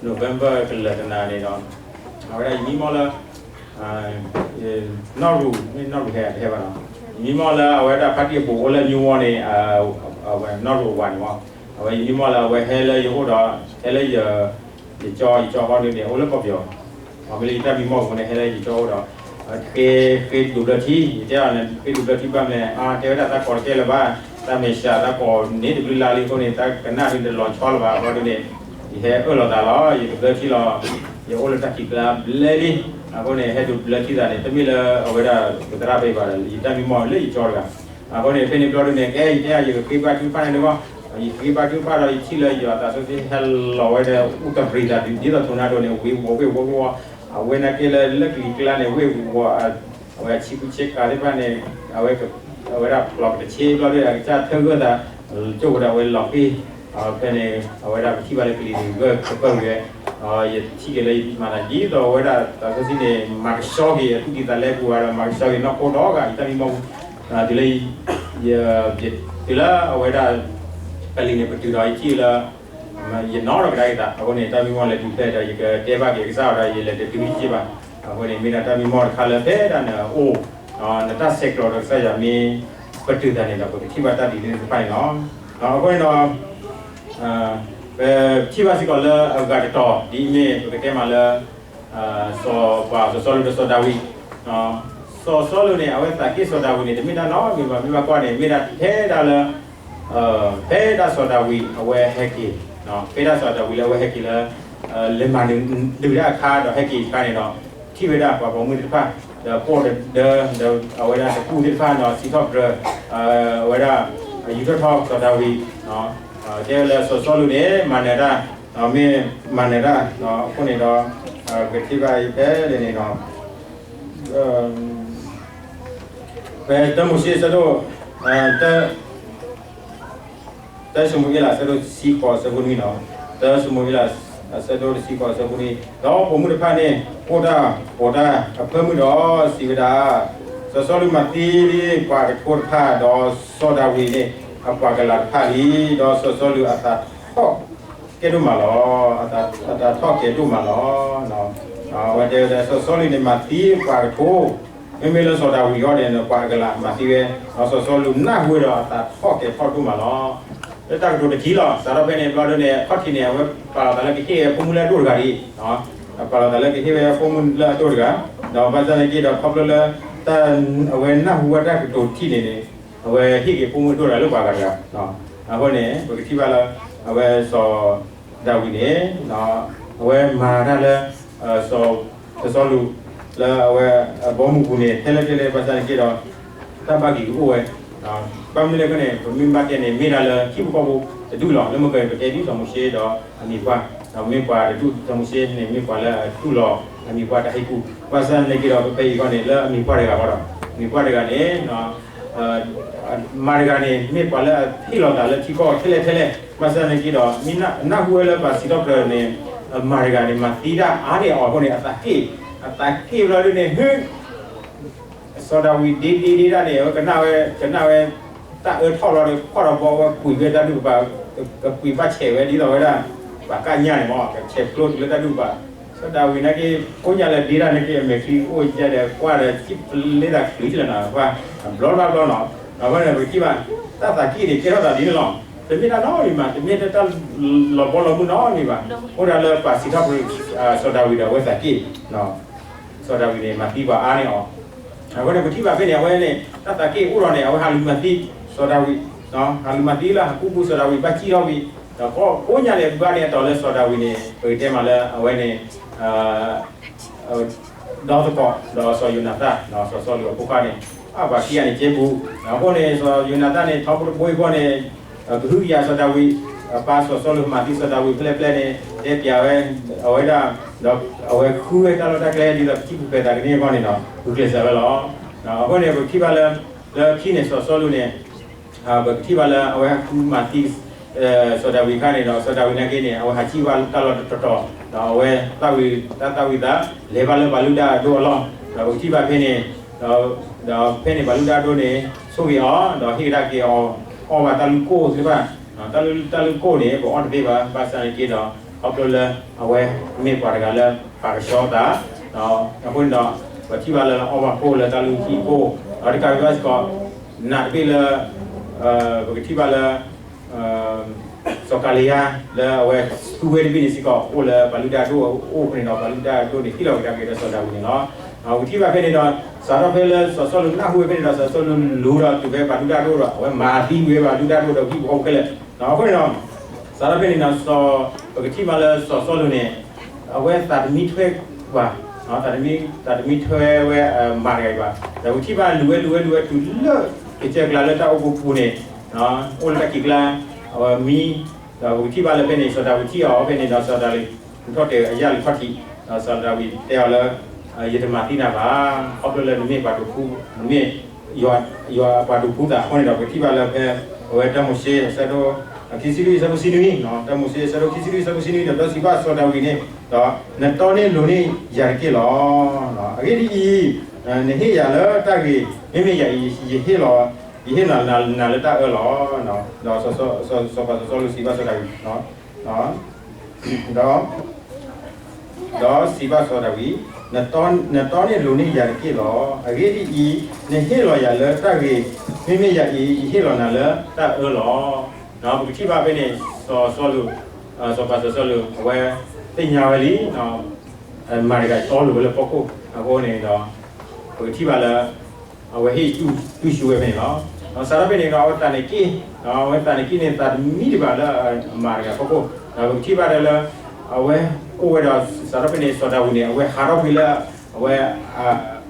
November ကလၢာ်တနၤန့ၣ်ဒီး အဝဲဒၣ်ယမံမီၢ်လၢ နီၢ်ရူၤ မ့ၢ်နီၢ်ရူၤဟဲတဟဲဘၣ်နီၤ, ယမံမီၢ်လၢအဝဲဒၣ်ဖါတံၢ်အဘိးအိၣ်လၢမံဝီန့ၣ် နီၢ်ရူၤအဝၤန့ၣ်မီၢ်, အဝဲယမံမီၢ်လၢအဝဲဟဲလၢယအိၣ်ဒီး ဟဲလၢယ ယကၠီ ယကၠီဃီဒုန့ၣ် အိၣ်လၢကီၢ်ပယီၤ, မ့ၢ်လၢယတၢ်မံမီၢ်အဃိန့ၣ် ဟဲလၢယကၠီအိၣ်ဒီး ဃ့ ဃ့ဒိးဘျၢထံ, ယတဲအီၤန့ၣ် ဃ့ဒိးဘျၢထံဘၣ်မလဲၣ်, တဲဝဲဒၣ်သးကိးတကဲလၢၤဘၣ်, တၢ်မဲာ်ဆှးသးကိးန့ၢ်တဘျုးလါလံအဃိန့ၣ် တၢ်ကနၣ်ဒုတလီၤဆီလၢၤဘၣ်အဃိဒုန့ၣ် ယဟဲအၢၣ်လီၤသးလီၤ, ယကဘျၢထံလီၤ, ယအိၣ်လၢတၢ်ခံးကျါဘျဲလံ, အဃိန့ၣ် ဟဲဒိးဘျၢထံသးန့ၣ် တမ့ၢ်လၢအဝဲဒၣ် ပသရၣ်ဖဲအံၤဘၣ်ဒီး ယတၢ်မံမီၢ်လၢယကၠီတဂၤ, အဃိန့ၣ် ဖဲန့ၣ်ဘျီဒုန့ၣ် ကဲ ယတဲအီၤ ယကဃ့ဘါထုကဖၣ်န့ၣ်တဂီၢ်, ယဃ့ဘါထုကဖၣ်ဒီး ယထံၣ်လၢယွၤသးစီဆှံဟဲလီၤဝဲဒီး အိၣ်တရံးသးဒ်သိး tornado န့ၣ် ဝ့ၤဝီၤ ဝ့ၤဝီၤ ဝ့ၤဝီၤ, အဝဲနာ်က့လၢ လၢကလံၤကျါန့ၣ် ဝ့ၤဝီၤ အဝဲအဆံးကူဆ့ကၤသ့ၣ်တဖၣ်န့ၣ် အဝဲ အဝဲဒၣ်ဖျိးကတဆ့ဘျီဒု အကစၢ်ထၢၣ်ဂၢၢ်သး ကၠိၣ်ဝဲဒၣ်ဝဲလီၤဃ့ၢ်, ဖဲန့ၣ် အဝဲဒၣ်ပထံၣ်ဘၣ်လၢကလံၤန့ၣ် ဂၢၢ်ကပၢၢ်ဝဲ, ဒီးယထံၣ်က့ၤလၢယမၤသးဒ်သိးအဝဲဒၣ်သးစီဆှံန့ၣ် မၤကဆှီက့ၤအသူၣ်ကံၢ်သးလဲပူၤဘၣ်ဒီး မၤကဆှီက့ၤနီၢ်ခိဒီဂၤ ယတၢ်မံမီၢ် တုၤလၢ ယ တုၤလၢအဝဲဒၣ် ကလံၤန့ၣ်ပတုာ်ဒီးယထံၣ်လၢ ယနီၣ်ထီၣ်ကဒါက့ၤသး အဃိန့ၣ် တၢ်မံမီၢ်လဲၤတုၤဖျဲၣ်ဒီး ယကတဲဘၣ်က့ၤကစၢ်ဒီး ယလဲၤတတုၤမ့ၢ်က့ဘၣ်. အဃိန့ၣ် မ့ၢ်ဒၣ်တၢ်မံမီၢ်တခါလၢဖဲဒၣ်နအိၣ် နတၢ်ဆဲးကျိးဒီးကစၢ်ယွၤမ့ၢ်ပတုာ်သးန့ၣ်ဒီး ပကထံၣ်ဘၣ်တၢ်ဒ်န့ၣ်တဖၣ်န့ၣ်လီၤ. အဃိန့ၣ်ဒီး ပထံၣ်ဘၣ်စ့ၢ်ကီးလၢအဂၤတတီၤ ဒ်အမ့ၢ်ပကတဲမးလၢ စီၤပှၤစီၤစီလူးဒီးစီၤဒၤဝံး, စီၤစီလူးန့ၣ် အဝဲသးက့ၢ်စီၤဒၤဝံးန့ၣ် တမ့ၢ်တၢ်နီတမံၤဘၣ် မ့ၢ်ဘၣ်ကွၢ်န့ၣ် မ့ၢ်ဒၣ်ထဲဒၣ်လၢ ဖဲဒၣ်စီၤဒၤဝံးအဝဲဟဲက့ၤ, ဖဲဒၣ်စီၤဒၤဝံးလၢအဝဲဟဲက့ၤလၢ လဲၤမၤဒုးတၢ်အခါဒီးဟဲက့ၤအခါန့ၣ်ဒီး ထံၣ်ဝဲဒၣ်ပှၤပိာ်မုၣ်သ့ၣ်တဖၣ် ဒီးပိာ်ဒီး ဒီးအဝဲဒၣ်တကူၣ်သ့ၣ်တဖၣ်ဒီးစံးထီၣ်ပတြၢၤ အဝဲဒၣ် ယူးထီၣ်ထီၣ်စီၤဒၤဝံး တဲဝဲလၢစီၤစီလူးန့ၣ် မၤနၢၤတၢ် မ့ၢ်မၤနၢၤတၢ် အဃိန့ၣ်ဒီး ကထံၣ်ဘၣ်အံၤဖဲလဲၣ်န့ၣ်ဒီး ဖဲတၢမိၤၡ့အဆၢဒိၣ် တၢ တၢၡမူၤအ့လး အဆၢဒိၣ်တဆံဃိး အဆၢဖိနွံလီၤ. တၢၡမူၤအ့လး အဆၢဒိၣ်တဆံဃိး အဆၢဖိနွံ, ဒီးပိာ်မုၣ်တဖၣ်န့ၣ် ကိၣ်တၢ်ပိးတၢ်အဖၢမုၢ်ဒီးစံးဝဲဒၣ်, စီၤစီလူးမၤသံလံပှၤကထိတဖၣ်, ဒီးစီၤဒၤဝံးန့ၣ် အပှၤကလၤတဖၣ်လံ, ဒီးစီၤစီလူးအသးထီၣ်ကဲဒိၣ်မးလီၤ. အသးထီၣ်ကဲဒိၣ်မးလီၤ. အဝဲတဲဝဲဒၣ် စီၤစီလူးန့ၣ် မၤသံပှၤကထိ မ့မ့ၢ်လၢစီၤဒၤဝံးအဂီၢ်န့ၣ် ပှၤအကလၤမၤသံဝဲ, ဒီးစီၤစီလူးနၢ်ဟူဝဲဒီးအသးထီၣ်ကဲထီၣ်ဒိၣ်မးလီၤ. လၢတၢ်ကတိၤတထံၣ်လီၤ. စးထီၣ်ဖဲန့ၣ်ဘျီဒုန့ၣ် အခီၣ်ထံးန့ၣ် အဝဲပာ်လီၤသးလၢကဟ့ၣ်ဝဲဖိမုၣ်လၢအဒိၣ်တဂၤဒ်အံၤ, ပာ်လီၤသးလၢကဟ့ၣ်ဝဲဖိမုၣ်လၢအဒိၣ်တဂၤ, ဒီးဘၣ်ဆၣ်သနာ်က့ဒီး ခီဖျိလၢ အဝဲနၢ်ဟူဝဲတၢ်ကတိၤတထံၣ်န့ၣ်န့ၣ် အဝဲဟ့ၣ်က့ၤဖိမုၣ်အဒိၣ်တဂၤလၢပှၤဂၤတဂၤ. အဃိန့ၣ် ပကထံၣ်ဘၣ်လၢ အဝဲစီၤ ဒၤဝံးန့ၣ် အဝဲမၤတၢ်လၢ စီၤစီလူး လၢအဝဲအဘီအမုၢ်ပူၤန့ၣ် ထဲလဲၣ်ထဲလဲၣ် ဘၣ်ဆၣ်သနာ်က့ဒီး တၢ်ဘၣ်ဂံၤကအိၣ်ဝဲ, ဘၣ်မနုၤလဲၣ်အဃိန့ၣ် ပမ့ၢ်ဘၣ်တဲန့ၣ် မ့ၢ်ဒၣ်လၢဟံၣ်ဖိဃီဖိတဒူၣ်လီၤ. လၢမုၢ်ကၢၤန့ၣ် ပတဲဒ်စီၤမိၤၡ့ဒီးအမံၤပှၢ်, ဒီးမ့ၢ်ပှၤတဒူၣ်စီၤမိၤၡ့န့ၣ် မ့ၢ်ပှၤလၢအတူၢ်လိာ်အမံၤပှၢ်တၢ်ဟ့ၣ်ကူၣ်, ဘၣ်ဆၣ်သနာ်က့ဒီး ပဖဲအံၤအဂီၢ်န့ၣ် လၢအမံၤပှၢ်တဂၤဃီဒီး အမံၤပှၢ်တဂၤန့ၣ် မၤတဂၤန့ၣ် မ့ၢ်ပှၤလၢအဟ့ၣ်လီၤသးလၢထံကီၢ်ထဲလဲၣ်ထဲလဲၣ်, ဘၣ်ဆၣ်သနာ်က့ဒီး မ့ၢ်နၢ်ဟူဝဲလၢပှၤစံးထီၣ်ပတြၢၤန့ၣ် မၤတဂၤန့ၣ် မၤသံတၢ်အါန့ၢ်အီၤအဃိန့ၣ် အသးက့ၣ်, အသးက့ၣ်ဘျီဒုန့ၣ် ဟ့ၣ် စီၤဒၤဝံးဒ့ဒ့ဒ့ဒၣ်န့ၣ် အဝဲကနၣ်ဝဲ ကနၣ်ဝဲ တၢ်အၢထီၣ်ဘျီဒီး ကွၢ်ဒီးဘီဝဲကွံာ်ဝဲတၢ်ဒူၣ်ကပၤ, ကကွံာ်ဘၣ်ဆဲးဝဲဒ်သိးဝဲဒၣ် ပှၤကၣ်ညၣ်န့ၣ်မး ကဆဲးဖျိတုၤလၢတၢ်ဒူၣ်ကပၤ, စီၤဒၤဝံးနာ်က့ ကိးညါလၢဒ့တၢ်နာ်က့ အမဲာ်ချံအိၣ်ယဲဒီး ကွၢ်ဒီး စံၣ်ပလ့တၢ်ချုးလၢနၤ ကွၢ် ဘျီဘျီဘျီနီၤ, အဃိန့ၣ် ပကထံၣ်ဘၣ် တၢ်သးက့ၣ်န့ၣ် ကဲထီၣ်သးဒ်န့ၣ်လီၤ. တမ့ၢ်တၢ်နီတမံၤဘၣ်, တမ့ၢ်တၢ်လီၤဘီလီၤမုၢ်နီတမံၤဘၣ်, အိၣ်ဒၣ်လၢပှၤစံးထီၣ်ပတြၢၤ စီၤဒၤဝံးဒီးအဝဲသးက့ၣ် စီၤဒၤဝံးန့ၣ် မၤသံပှၤအါန့ၢ်အီၤ, အဃိန့ၣ် ပထံၣ်ဘၣ်ဖဲန့ၣ် အဝဲန့ၣ် တၢ်သးက့ၣ်အိၣ်ဒီးန့ၣ် အဝဲဟးလူၤမၤသံ စီၤဒၤဝံး, ဟးလူၤမၤသံလၢဟးကူပူၤ စီၤဒၤဝံးဘၣ်စံၣ်ထီၣ်ဝံၤ, ဒီးကိးညါလဲၣ်ဘၣ်န့ၣ်အတီၤလၢစီၤဒၤဝံးန့ၣ် ပကတဲမးလၢအဝဲန့ၣ် ဒီသကိး ဒီးစီၤယိၤနၤသၣ် စီၤစီလူးအဖိခွါန့ၣ် အပှၤခံဂၤန့ၣ်ကဲပူၤ, အဃိန့ၣ် စီၤယိၤနၤသၣ်န့ၣ် ထီဘိတဘိအံၤအဂီၢ်န့ၣ် ကဟုကယာ်စီၤဒၤဝံး, ပၢ်စီၤစီလူးမၤသံစီၤဒၤဝံးဖဲလဲၣ်ဖဲလဲၣ်န့ၣ် တဲပျးဝဲ အဝဲဒၣ်, ဒီးအဝဲဃုဝဲတၢ်လီၢ်တၢ်ကျဲဒ်သိးပထံၣ်ပူၤဖျဲးသးကန့ၢ်အဂီၢ်န့ၣ်ဒီး ဂုာ်ကျဲးစၢးဝဲလီၤ. အဃိန့ၣ် ပကထံၣ်ဘၣ်လၢ လၢခံန့ၣ် စီၤစီလူးန့ၣ် ပကထံၣ်ဘၣ်လၢအဝဲဃုမၤသံ စီၤဒၤဝံးအခါန့ၣ်ဒီး စီၤဒၤဝံးနာ်က့န့ၣ် အဝဲဟးစံၣ်ဘၣ်တၢ်လီၢ်တတီၤတီၤ ဒီးအဝဲသၣ်ဝံၤ တၢ်သၣ်ဝံၤသး လဲၤဘၣ်လၢပှၤလုၢ်တၢ်အဒိၣ်အလီၢ် ဒီးပကထံၣ်ဘၣ်ဖဲန့ၣ် ဒီးဖဲန့ၣ်ပှၤလုၢ်တၢ်အဒိၣ်န့ၣ် ဆိၣ်ဂ့ၤအီၤ ဒီးဟ့ၣ်ကဒါက့ၤအီၤ အီၣ်ဘၣ်တၢ်လုၢ်ကိၢ်သ့ၣ်တဖၣ် တၢ်လုၢ် တၢ်လုၢ်ကိၢ်န့ၣ် ပအီၣ်တသ့ဘၣ် ဘၣ်ဆၣ်န့ၣ်က့ဒီး ခီဖျိလၢအဝဲမ့ၢ်ပှၤတဂၤလၢပာ်ကဆှီသး အဃိန့ၣ်ဒီး ပထံၣ်ဘၣ်လၢအီၣ်ဘၣ်ကိၢ်လၢတၢ်လုၢ်ဟံၣ်ကိၢ် ဒီးတကးဒံးဘၣ်စ့ၢ်ကီး နာ်တဘ့ၣ်လၢ ပကထံၣ်ဘၣ်လၢ စီၤကၤလံယါ လၢအဝဲသူဝဲတဘ့ၣ်န့ၣ်စ့ၢ်ကီး အိၣ်လၢပှၤလုၢ်တၢ်အဒိၣ်အအိၣ်ဖဲန့ၣ်ဒီး ပှၤလုၢ်တၢ်အဒိၣ်န့ၣ် ဟ့ၣ်လီၤက့ၤတၢ်က့ၤဒီးစီၤဒၤဝံးန့ၣ်လီၤ. ပထံၣ်ဘၣ်ဖဲန့ၣ်ဒီး စးထီၣ်ဖဲလၢစီၤစီလူးနၢ်ဟူဝဲဖဲန့ၣ်ဒီး စီၤစီလူးလူၤဒီးတုၤဖဲပှၤလုၢ်တၢ်အဒိၣ်ဒီး အဝဲမၤသံဝဲပှၤလုၢ်တၢ်အဒိၣ်ဒီးဟံၣ်ဖိဃီဖိခဲလၢာ် အဃိန့ၣ်ဒီး စးထီၣ်ဖဲန့ၣ်ဒီး ပကထံၣ်ဘၣ်လၢစီၤစီလူးန့ၣ် အဝဲသးတမံထွဲဘၣ် သးတမံ သးတမံထွဲဝဲမၤတဂၤအံၤဘၣ်. ဒီးပကထံၣ်ဘၣ်လူၤဝဲလူၤဝဲလူၤဝဲတုၤလၢ ကစၢၢ်ကျါလၢတၢ်အိၣ်ဖှိၣ်ပူၤန့ၣ် အိၣ်လၢတၢ်ခံးကျါ အဝဲမံ ဒီးပကထံၣ်ဘၣ်လၢဖဲန့ၣ် စီၤဒၤဝံးထံၣ်အီၤဖဲန့ၣ်ဒီး စီၤဒၤဝံး ထီၣ်တဲာ်အယၣ်လုးခီၣ်ထံး ဒီးစီၤဒၤဝံးတဲအီၤလၢ ယတမၤသံနၤဘၣ် ခီဖျိလၢနမ့ၢ်ပှၤဒိးဖှူ နမ့ၢ် ယွၤအပှၤဒိးဖှူသးအဃိန့ၣ်ဒီး ပကထံၣ်ဘၣ်လၢဖဲ အဝဲတၢမိၤၡ့အဆၢဒိၣ် ခံဆံလွံၢ်အဆၢဖိဆံနွံ တၢမိၤၡ့အဆၢဒိၣ်ခံဆံလွံၢ်အဆၢဖိဆံနွံ ဒီးဒီးစံးဘၣ်စီၤဒၤဝံးန့ၣ် ဒီးနတီန့ၢ်လိၤန့ၢ်ယၤတက့ၢ်လီၤ. အဂ့ၢ်ဒ်အံၤ, နဟ့ၣ်ယၤလၢတၢ်ဂ့ၤ, မ့မ့ၢ်ယၤအံၤ ယဟ့ၣ်လီၤ, ယဟ့ၣ်လီၤနၤလၢတၢ်အၢလီၤ. ဒီးစီၤပၤစီၤစီလူးစံးဘၣ်စီၤဒၤဝံး ဒီး ဒီးစံးဘၣ်စီၤဒၤဝံး, နတီန့ၢ်လိၤန့ၢ်ယၤတက့ၢ်လီၤ. အဂ့ၢ်ဒ်အံၤ, နဟ့ၣ်လီၤယၤလၢတၢ်ဂ့ၤ, မ့မ့ၢ်ယၤအံၤ ယဟ့ၣ်လီၤနၤလၢတၢ်အၢလီၤ. ဒီးပကထံၣ်ဘၣ်ဖဲန့ၣ် စီၤစီလူး, စီၤပၤစီၤစီလူး အဝဲသ့ၣ်ညါဝဲလံ မၤတဂၤတီလိၤဝဲလၢဖီခိၣ်အဃိန့ၣ်ဒီး ပကထံၣ်ဘၣ်လၢ အဝဲဟ့ၣ်တူၢ်ဆူၣ်ဝဲဖဲန့ၣ်လီၤ. ဒီးစးထီၣ်ဖဲန့ၣ်ဒီး အဝဲသးန့ၣ်က့ၣ်, အဝဲသးန့ၣ်က့ၣ်န့ၣ် သးတမံတဘၣ်လၢအမၤတဂၤဖီခိၣ်, ဒီးပကထံၣ်ဘၣ်ဒၣ်လၢ အဝဲအိၣ်ဝဲဒီး စးထီၣ်ဖဲန့ၣ် စီၤဒၤဝံးန့ၣ် အဝဲဟးထီၣ်ကွံာ်လၢ အဝဲ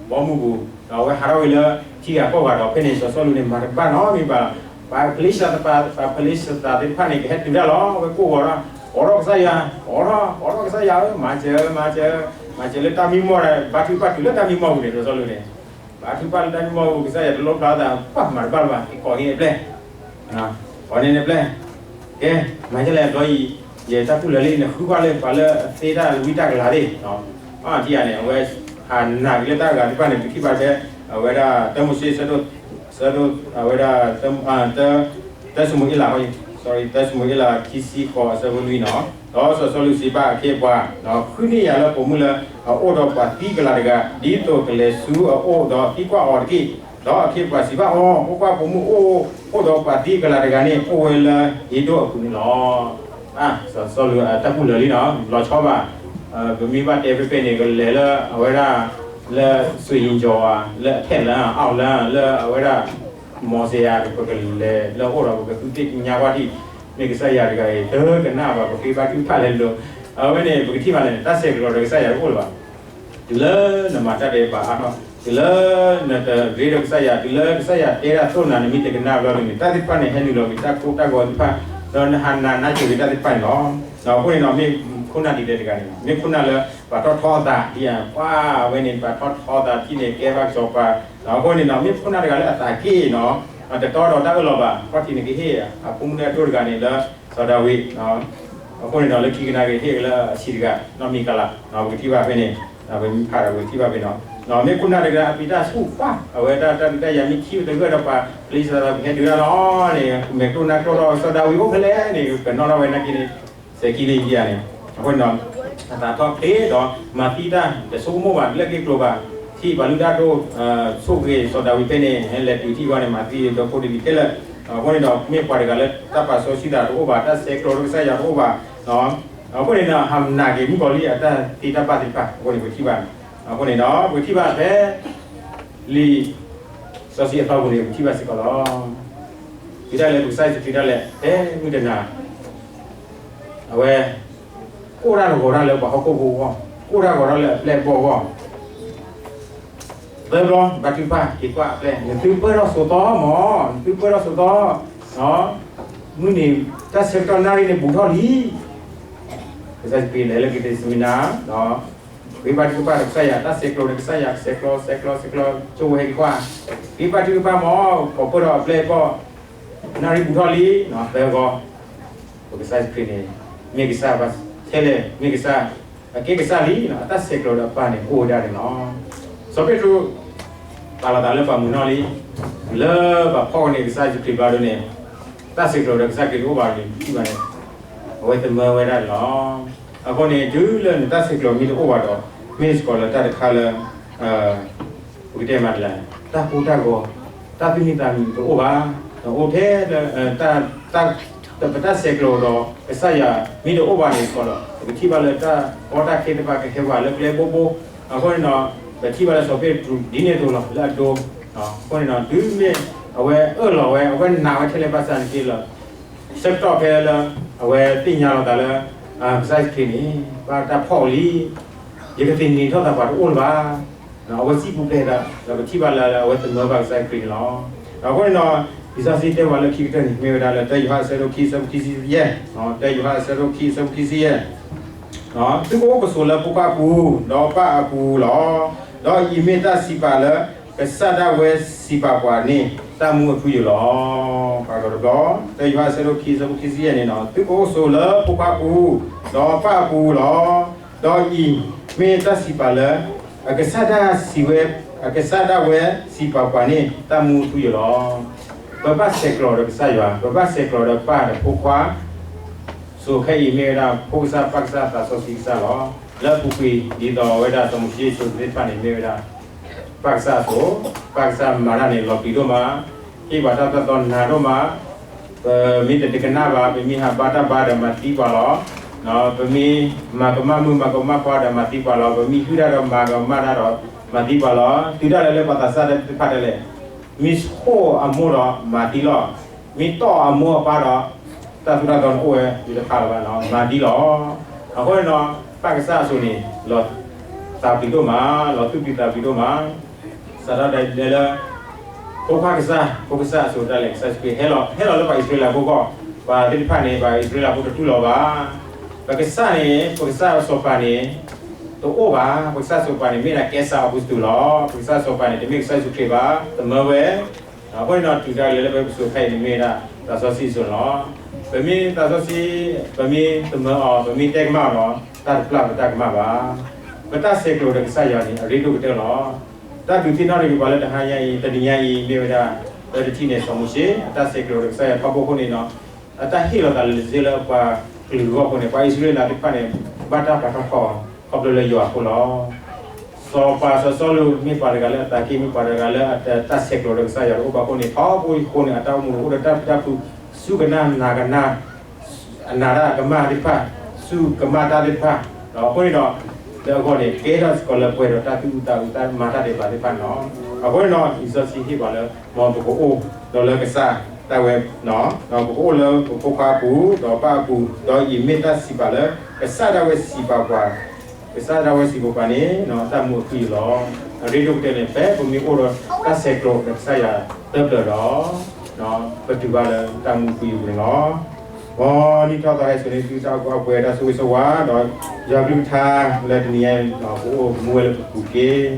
ဘီမုၢ်ပူၤ, ဒီးအဝဲဟးထီၣ်ကွံာ်လၢထံဂၤကီၢ်ဂၤဒီး ဖဲန့ၣ်စီၤစီလူးန့ၣ် မၤတဘၣ်နီတမံၤဘၣ်, ပှၤဖလ့ၡသးပှၤ, ပှၤဖလ့ၡသးသ့ၣ်တဖၣ်န့ၣ် ကဟဲတုၤတၢ်လီၤ. အဝဲကိၢ်ဂီၤဒီး အိးထီၣ်ကစၢ်ယွၤ, အိးထီၣ်, အိးထီၣ်ကစၢ်ယွၤဧၢ, မၤစၢၤ, မၤစၢၤ, မၤစၢၤလၢတၢ်မံမီၢ်ဒီး ဘါထုကဖၣ်တုၤလၢတၢ်မံမီၢ်ပူၤန့ၣ် စီၤစီလူးန့ၣ် ဘါထုကဖၣ်လၢတၢ်မံမီၢ်ပူၤ ကစၢ်ယွၤတလိၣ်ဖျါသး ပှၤမၤတဘၣ်လၢၤဘၣ် ကကိးဟံၣ်အပျဲၢ် ကိးန့ၢ်န့ၣ်ပျဲၢ်, ကဲ, မၤဒ်လဲၣ်ဘျီအံၤ, ယတၢ်ကူၣ်လၢာ်လံ နဃုကွၢ်လၢပှၤလၢအသ့တၢ်ဝံတၢ်ကလၤသ့ၣ်, အထံၣ်ယၤန့ၣ် အဝဲ ဟးနာ်က့ၤလၢတၢ်ဂၤသ့ၣ်တဖၣ်န့ၣ် ပထံၣ်ဘၣ်ထဲ အဝဲဒၣ်တၢမိၤၡ့ ဆၢဒိၣ်, အဝဲဒၣ် တၢၡမူၤအ့လး, sorry, တၢၡမူၤအ့လး ခံဆံဃိး အဆၢဖိလွံၢ်နီၤ, ဒီးစီၤစီလူးစံးဘၣ်အခ့အပှၤ, ဃုန့ၢ်ယၤလၢပိာ်မုၣ်လၢအအိၣ်ဒီးပှၤသံကလၤတဂၤ, ဒ်သိးကလဲၤဆူအအိၣ်ဒီးသံကွၢ်အီၤတက့ၢ်. ဒီးအခ့အပှၤစံးဘၣ်အီၤ, အိၣ်ကွၢ်, ပိာ်မုၣ်အိၣ်, အိၣ်ဒီးပှၤသံကလၤတဂၤန့ၣ် အိၣ်ဝဲလၢဧဒိၣ်အပူၤန့ၣ်လီၤ. စီၤစီလူးအတၢ်ကူၣ်လၢာ်လံနီၤ, လီၤဆီဘၣ်, ပမ့ၢ်ဘၣ်တဲဖဲဖဲန့ၣ် ကလဲၤလၢအဝဲဒၣ် လၢစွ့ၣ်ယံၤကၠီၤဧါ, လၢအထဲၣ်လၢအီၣ်လၢ လၢအဝဲဒၣ် မီၤစ့ယၤ ပကလဲၤလၢအအိၣ်ဒီး ပကသူသ့ၣ်ညါကွၢ်ထံၣ်, မ့ၢ်ကစၢ်ယွၤတဂၤအံၤ တကနၣ်ဘၣ် ပဃ့ဘါထုကဖၣ်လဲၤလိၤ, အဝဲန့ၣ် ပကထံၣ်ဘၣ်န့ၣ် တၢ်ဆဲးကျိးဒီးကစၢ်ယွၤတအိၣ်လၢၤဘၣ်. တုၤလၢနမၤတၢ်ဒဲးဘးအါထီၣ်, တုၤလၢနတရ့ဒီးကစၢ်ယွၤ, တုၤလၢကစၢ်ယွၤတဲတၢ်သိၣ်နၤ နမ့ၢ်တကနၣ်ဘျီန့ၣ် တၢ်သ့ၣ်တဖၣ်န့ၣ် ဟဲနုာ်လီၤက့ၤတၢ်ကိၢ်တၢ်ဂီၤသ့ၣ်တဖၣ်, ဒီးနဟးနာ်နါစိၤက့ၤတၢ်သ့ၣ်တဖၣ်န့ၣ်လီၤ. အဃိန့ၣ်ဒီး မ့ၢ်ခိၣ်နၢ်ဒ်လဲၣ်တဂၤန့ၣ်, မ့ၢ်ခိၣ်နၢ်လၢပှၤထီၣ်ထီအသးဒ်အံၤ, ပှၤဝဲန့ၣ် ပှၤထီၣ်ထီအသးထံၣ်န့ၣ် ကဲဘၣ်ကစီၤပၤ, အဃိန့ၣ်ဒီး မ့ၢ်ခိၣ်နၢ်တဂၤလၢအသးက့ၣ်နီၤ, တတီဒီးတၢ်အၢၣ်လီၤဘၣ်, ခီၣ်ထံးန့ၣ် ကဟ့ၣ်အဖိမုၣ်လၢအဒိၣ်တဂၤန့ၣ်လၢစီၤဒၤဝံး အဃိန့ၣ်ဒီး လၢခံကနၣ်က့ၤဟ့ၣ်လၢအဆံးတဂၤ နီၢ်မံၤကလး, ပကထံၣ်ဘၣ်ဖဲန့ၣ်, ပမ့ၢ်ဖးဒီးပကထံၣ်ဘၣ်ဖဲန့ၣ်, မ့ၢ်ခိၣ်နၢ်တဂၤအပျံၤတၢ်ဆူၣ်ပှၢ်, အဝဲဒၣ်တၢ်ဒုးတၢ်ယၤမ့ၢ်ခံပတဂၢၢ်ဒီးပှၤ ပျံၤစသး ပဟဲဒုးတၢ်လီၤန့ၣ်, မဲာ်ကျိၣ်နါကျိၣ်ထီၣ် စီၤဒၤဝံးအိၣ်ဖဲလဲၣ်န့ၣ် ကနီၣ်ထီၣ်ဝဲနာ်က့န့ၣ်, စဲးခံလၢယံၤဒံးဧါန့ၣ်, အဃိန့ၣ်ဒီး အသးထီၣ်ချ့ဒီး မၤသံတၢ်တဆိကမိၣ်ဘၣ် လၢက့ၤကျိၤဘၣ်, ထံၣ်ပှၤလုၢ်တၢ်ဒိၣ် ဆိၣ်ဂ့ၤစီၤဒၤဝံးဖဲန့ၣ် ဟဲလဲၤတုၤထံၣ်အဂီၢ်န့ၣ် မၤသံဒီးဖိတလံၤခဲလၢာ်, အဃိန့ၣ်ဒီး မ့ၢ်ပှၤတဂၤလၢတၢ်ပာ်စီဆှံသးတအိၣ်ဘၣ်, တၢ်ဆဲးကျိးလၢကစၢ်ယွၤတအိၣ်ဘၣ်, အဃိန့ၣ်ဒီး ဟးနာ်က့ၤမုၣ်ကီၤလံၢ်အတၢ်သ့တၢ်ဘၣ်သ့ၣ်တဖၣ်, အဃိန့ၣ်ပထံၣ်ဘၣ်, အဃိန့ၣ်ဒီး ပထံၣ်ဘၣ်ဖဲ လံာ်စီဆှံအသီပူၤန့ၣ် ပထံၣ်ဘၣ်စ့ၢ်ကီးလီၤ. တုၤဒၣ်လဲာ် ပကစၢ်ယ့ၣ်ၡူးခရံာ်ဒၣ်လဲာ် ဖဲမုၢ်တနၤ အဝဲ အိၣ်တၢ်ဂီၤတၢ်လၢပှၤဟီၣ်ခိၣ်ဖိအဂီၢ်, အိၣ်တၢ်ဂီၤတၢ်လၢအပျဲၢ်အဘီၣ်အဂီၢ်, သၢဘျီ ဘါထုကဖၣ်က့ၤကွၢ်အပျဲၢ်, နသုပၢၢ်ထီၣ်ဆိးသီမး, နသုပၢၢ်ထီၣ်ဆိးသီ, မုၢ်နံၤ တၢ်ဆၢကတီၢ်နၣ်ရံၣ်န့ၣ်ဘူးထီၣ်လံ. ကစၢ်ယ့ၣ်ၡူးခရံာ်လဲၤလၢက့ၤသ့းစမံနါဒီး ဂ့ၤဘါထုကဖၣ်ဒီးကစၢ်ယွၤ, တၢ်ဆဲးကျိးဒီးကစၢ်ယွၤ, ဆဲးကျိး ဆဲးကျိး ဆဲးကျိး ဆိၣ်ဂ့ၤဟဲက့ၤကွၢ်, ဂ့ၤဘါထုကဖၣ်မး, ပှၤပၢၢ်ဒီးအပျဲၢ်အဘီၣ်, နၣ်ရံၣ်ဘူးထီၣ်လံ, သၢဂီၤ, ပကစၢ်ယ့ၣ်ၡူးခရံာ်န့ၣ် မ့ၢ်ကစၢ်, ထဲလဲၣ်မ့ၢ်ကစၢ်, အကဲကစၢ်လံ, အတၢ်ဆဲးကျိးဒီးအပၢ်န့ၣ် အိၣ်ဝဲဒၣ်န့ၣ်လီၤ. စီၤပ့းတရူး ပာ်လီၤသးလၢပှၤမုာ်နီၣ်လံ, တုၤလၢပှၤဖီၣ်န့ၢ်ကစၢ်ယ့ၣ်ၡူးခရံာ်ဘျီဒ်န့ၣ်, တၢ်ဆဲးကျိးဒီးကစၢ်ခရံာ်တအိၣ်ဘၣ်န့ၣ် ထံၣ်ဘၣ်န့ၣ်, အဝဲသမၢဝဲဒၣ်န့ၣ်လီၤ. အဃိန့ၣ် တုၤလၢနတၢ်ဆဲးကျိးမ့ၢ်တအိၣ်ဘၣ်ဒီး, မ့ၢ်စ့ၢ်ကီးလၢတၢ်တခါလၢ ပကတဲမးဒ်လဲၣ်, တၢ်ကိၢ်တၢ်ဂီၤ, တၢ်သူၣ်မံသးမံတအိၣ်ဘၣ်, အိၣ်ထဲလၢ ပတၢ်ဆဲးကျိးဒီးကစၢ်ယွၤမ့ၢ်တအိၣ်ဘၣ်န့ၣ်စ့ၢ်ကီးဒီး ပကထံၣ်ဘၣ်လၢတၢ်ကီတၢ်ခဲတဖၣ်ကဟဲဝဲလၢကျဲဘိဘိ, အဃိန့ၣ်ဒီး ပထံၣ်ဘၣ်လၢစီၤပ့းတရူးဒ်န့ၣ်အသိးလီၤ လၢအဒိ, အဃိန့ၣ်ဒီး တုၤမ့ၢ်အဝဲအၢၣ်လီၤဝဲ အဝဲနာ်ဝဲထဲလဲၣ်ဘၣ်ဆၣ်န့ၣ်က့လီၤ ဆၢကတီၢ်ဖဲလၢ အဝဲသ့ၣ်ညါလီၤသးလၢ ကစၢ်ယ့ၣ်ၡူးခရံာ်န့ၣ် ဘၣ်တၢ်ဖီၣ်အီၤလံ, ယကသ့ၣ်နီၣ်ထီၣ်သးပှၤတအိၣ်လၢၤဘၣ်, အဝဲစံၣ်ပူၤဖျဲးသး ဒီးပထံၣ်ဘၣ်လၢအဝဲသမၢဘၣ်ကစၢ်ယ့ၣ်ၡူးခရံာ်န့ၣ်လီၤ. အဃိန့ၣ်ဒီး လံာ်စီဆှံတဲပှၤလၢခံကတၢၢ်န့ၣ် မ့ၢ်ဝဲဒၣ်လၢ တၢယိၤဟၣ်အဆၢဒိၣ်ခံ အဆၢဖိခံဆံယဲၢ်, တၢယိၤဟၣ်အဆၢဒိၣ်ခံ အဆၢဖိခံဆံယဲၢ် သုကအိၣ်ကဆိးလၢဖိခွါအပူၤ, ဒီးပၢ်အပူၤလီၤ. ဒီးအံၤမ့ၢ်တၢ်စံးပာ်လၢ ကစၢ်ဒၣ်ဝဲစံးပာ်ပှၤန့ၣ် တၢ်မူအထူအယိာ်လီၤ. ပှၤကတဘျီ, တၢယိၤဟၣ်အဆၢဒိၣ်ခံ အဆၢဖိခံဆံယဲၢ်န့ၣ်လီၤ. သုကအိၣ်ကဆိးလၢဖိခွါအပူၤ, ဒီးပၢ်အပူၤလီၤ. ဒီးအံၤမ့ၢ်တၢ်စံးပာ်လၢ အကစၢ်ဒၣ်စံးဝဲ, အကစၢ်ဒၣ်ဝဲစံးပာ်ပှၤန့ၣ် တၢ်မူအထူအယိာ်လီၤ. ပဘၣ်ဆဲးကျိးဒီးကစၢ်ယွၤ, ပဘၣ်ဆဲးကျိးဒီးပၢ်ဒီးဖိခွါ စိၤခဲအံၤမ့ၢ်ဝဲဒၣ် ဖိကစၢ်ပၢ်ကစၢ်သးစီဆှံကစၢ်လီၤ. လၢအပူၤကွံာ် ဒ်သိးဝဲဒၣ်စီၤမိၤၡ့စိၤသ့ၣ်တဖၣ်န့ၣ် မ့ၢ်ဝဲဒၣ် ပၢ်ကစၢ်အစိၤ, ပၢ်ကစၢ်မၤတၢ်န့ၣ် လီၤပျံၤဒိၣ်မး, ဟ့ၣ်ပှၤတၢ်သိၣ်တၢ်သီနၤဒိၣ်မး, ပမ့ၢ်တကနၣ်ဘၣ်, ပမ့ၢ်ဟးဘါတၢ်ဘါဒီးမၤသံပှၤလီၤ. ပမ့ၢ်မၤကမၣ်မုၣ်မၤကမၣ်ခွါဒီးမၤသံပှၤလီၤ. ပမ့ၢ်ဟုၣ်တၢ်ဒီးမၤကမၣ်တၢ်ဒီးမၤသံပှၤလီၤ. တုၤဒၣ်လဲာ်လၢပှၤသးစၢ်သ့ၣ်တဖၣ်ဒၣ်လဲာ် မ့ၢ်ဆိၣ်အမိၢ်ဒီးမၤသံလီၤ. မ့ၢ်တီၢ်အမိၢ်အပၢ်ဒီး တၢ်သူၣ်တၢ်သီန့ၣ်အိၣ်ဝဲ ယတဖးလၢၤဘၣ်နီၤ, မၤသံလီၤ. အဃိန့ၣ်ဒီး ပၢ်ကစၢ်အစိၤန့ၣ် လီၤသးပျံၤဒိၣ်မး, လီၤသူၣ်ပျံၤသးပျံၤဒိၣ်မး, စးထီၣ်ဒ်လဲၣ်လၢ ဖိခွါကစၢ်, ဖိကစၢ်အစိၤဒၣ်လဲာ် ကစၢ်ယ့ၣ်ၡူးခရံာ် ဟဲလီၤ, ဟဲလီၤလၢပှၤအံၣ်စရ့လးဖိအဂီၢ်, ပှၤသ့ၣ်တဖၣ်န့ၣ် ပှၤအံၣ်စရ့လးဖိတတူၢ်လိာ်ဘၣ်. ပကစၢ်န့ၣ် ပကစၢ်စီၤပၤန့ၣ် တအိၣ်ဘၣ်. ပကစၢ်စီၤပၤန့ၣ် မ့ၢ်ဒၣ်ကဲစၢ်အီကူးစတူးလီၤ. ပကစၢ်စီၤပၤန့ၣ် တမ့ၢ်ကစၢ်ယ့ၣ်ၡူးခရံာ်ဘၣ်, သမၢဝဲ အဃိန့ၣ်ဒီး တုၤဒၣ်လဲာ်လၢပကစၢ်ခဲအံၤန့ၣ် မ့ၢ်ဝဲဒၣ်သးစီဆှံအစိၤန့ၣ်လီၤ. ပမ့ၢ်သးစီဆှံ, ပမ့ၢ်သမၢအီၤ, ပမ့ၢ်တဲကမၣ်အီၤဒီး တၢ်တပျၢ်ပတၢ်ကမၣ်ဘၣ်. ပတၢ်ဆဲးကျိးဒီးကစၢ်ယွၤန့ၣ် အရ့ဒိၣ်ကတၢၢ်လီၤ. တၢ်ဒုးသ့ၣ်နီၣ်တဂ့ၤပှၤလၢတဟါညါအံၤ, တနံၤညါအံၤ မ့ၢ်ဝဲဒၣ် လၢတထံၣ်န့ၣ် စီၤမိၤၡ့ အတၢ်ဆဲးကျိးဒီးကစၢ်ယွၤထီဘိအဃိန့ၣ်ဒီး အတၢ်ဟ့ၣ်လီၤသးလၢတစ့လၢပှၤကလုာ်အဂီၢ်အဃိန့ၣ် ပှၤအံၣ်စရ့လးသ့ၣ်တဖၣ်န့ၣ် ဘၣ်တၢ်ပာ်ထီၣ်ထီ ခီဖျိလၢယွၤအဃိလီၤ. စီၤပၤစီၤစီလူး မ့ၢ်ပှၤတဂၤလၢအသးက့, မ့ၢ်ပှၤတဂၤလၢအတၢ်ဆဲးကျိးဒီးကစၢ်ယွၤတအိၣ်ဘၣ်အဃိန့ၣ် ထီဘိအဃိန့ၣ် အတၢ်အိၣ်မူအိၣ်ဒီးတၢ်ပျံၤတၢ်ဖုး, စူၢ်ကနၣ်နာ်ကနၣ်, အနာ်တၢ်ကမၣ်သ့ၣ်တဖၣ်, စူၢ်ကမၣ်တၢ်သ့ၣ်တဖၣ်, ဒီးအဃိန့ၣ်ဒီး လၢအဂီၢ်န့ၣ် ကဲထီၣ်စ့ၢ်ကီးလၢပှဲၤဒီးတၢ်သူၣ်အုးသးအုး တၢ်မၤတၢ်ဒဲးဘးသ့ၣ်တဖၣ်န့ၣ်လီၤ. အဃိန့ၣ်ဒီး လံာ်စီဆှံဟ့ၣ်ပှၤလၢ မ်ပကအိၣ်ဒီးလၢကစၢ်ဒၣ်ဝဲ, ဒီးပကအိၣ်လၢပဖိခွါအပူၤ, ဒီးပၢ်အပူၤ, ဒီးအံၤမ့ၢ်တၢ်စံးပာ်လၢ ကစၢ်ဒၣ်ဝဲစံးပာ်ပှၤ, ကစၢ်ဒၣ်ဝဲစံးပာ်ပှၤန့ၣ် တၢ်မူအထူအယိာ်လီၤ. အရ့ဒိၣ်ကတၢၢ်န့ၣ် ဖဲပမ့ၢ်အိၣ်ဒီးတၢ်ဆဲးကျိးဒီးကစၢ်ယွၤတၢ်ပျၢၤဒီး ပတုၤဘၣ်လၢတၢ်မူအထူအယိာ်န့ၣ်လီၤ. မ်နံၣ်ထီၣ်သီဟဲစိာ်န့ၢ်သုတၢ်အီၣ်ကူအီပှဲၤ တၢ်ဆိၣ်ဂ့ၤဆိၣ်ဝါ ဒီးယွၤကလုၢ်ကထါလၢတနံၤညါအံၤ ပအိၣ်မူဝဲလၢပပူၤတက့ၢ်.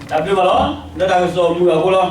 တၢ်ဘျုးဘၣ်လီၤ. လၢတၢ်ကစီၣ်မုာ်အဃိလီၤ.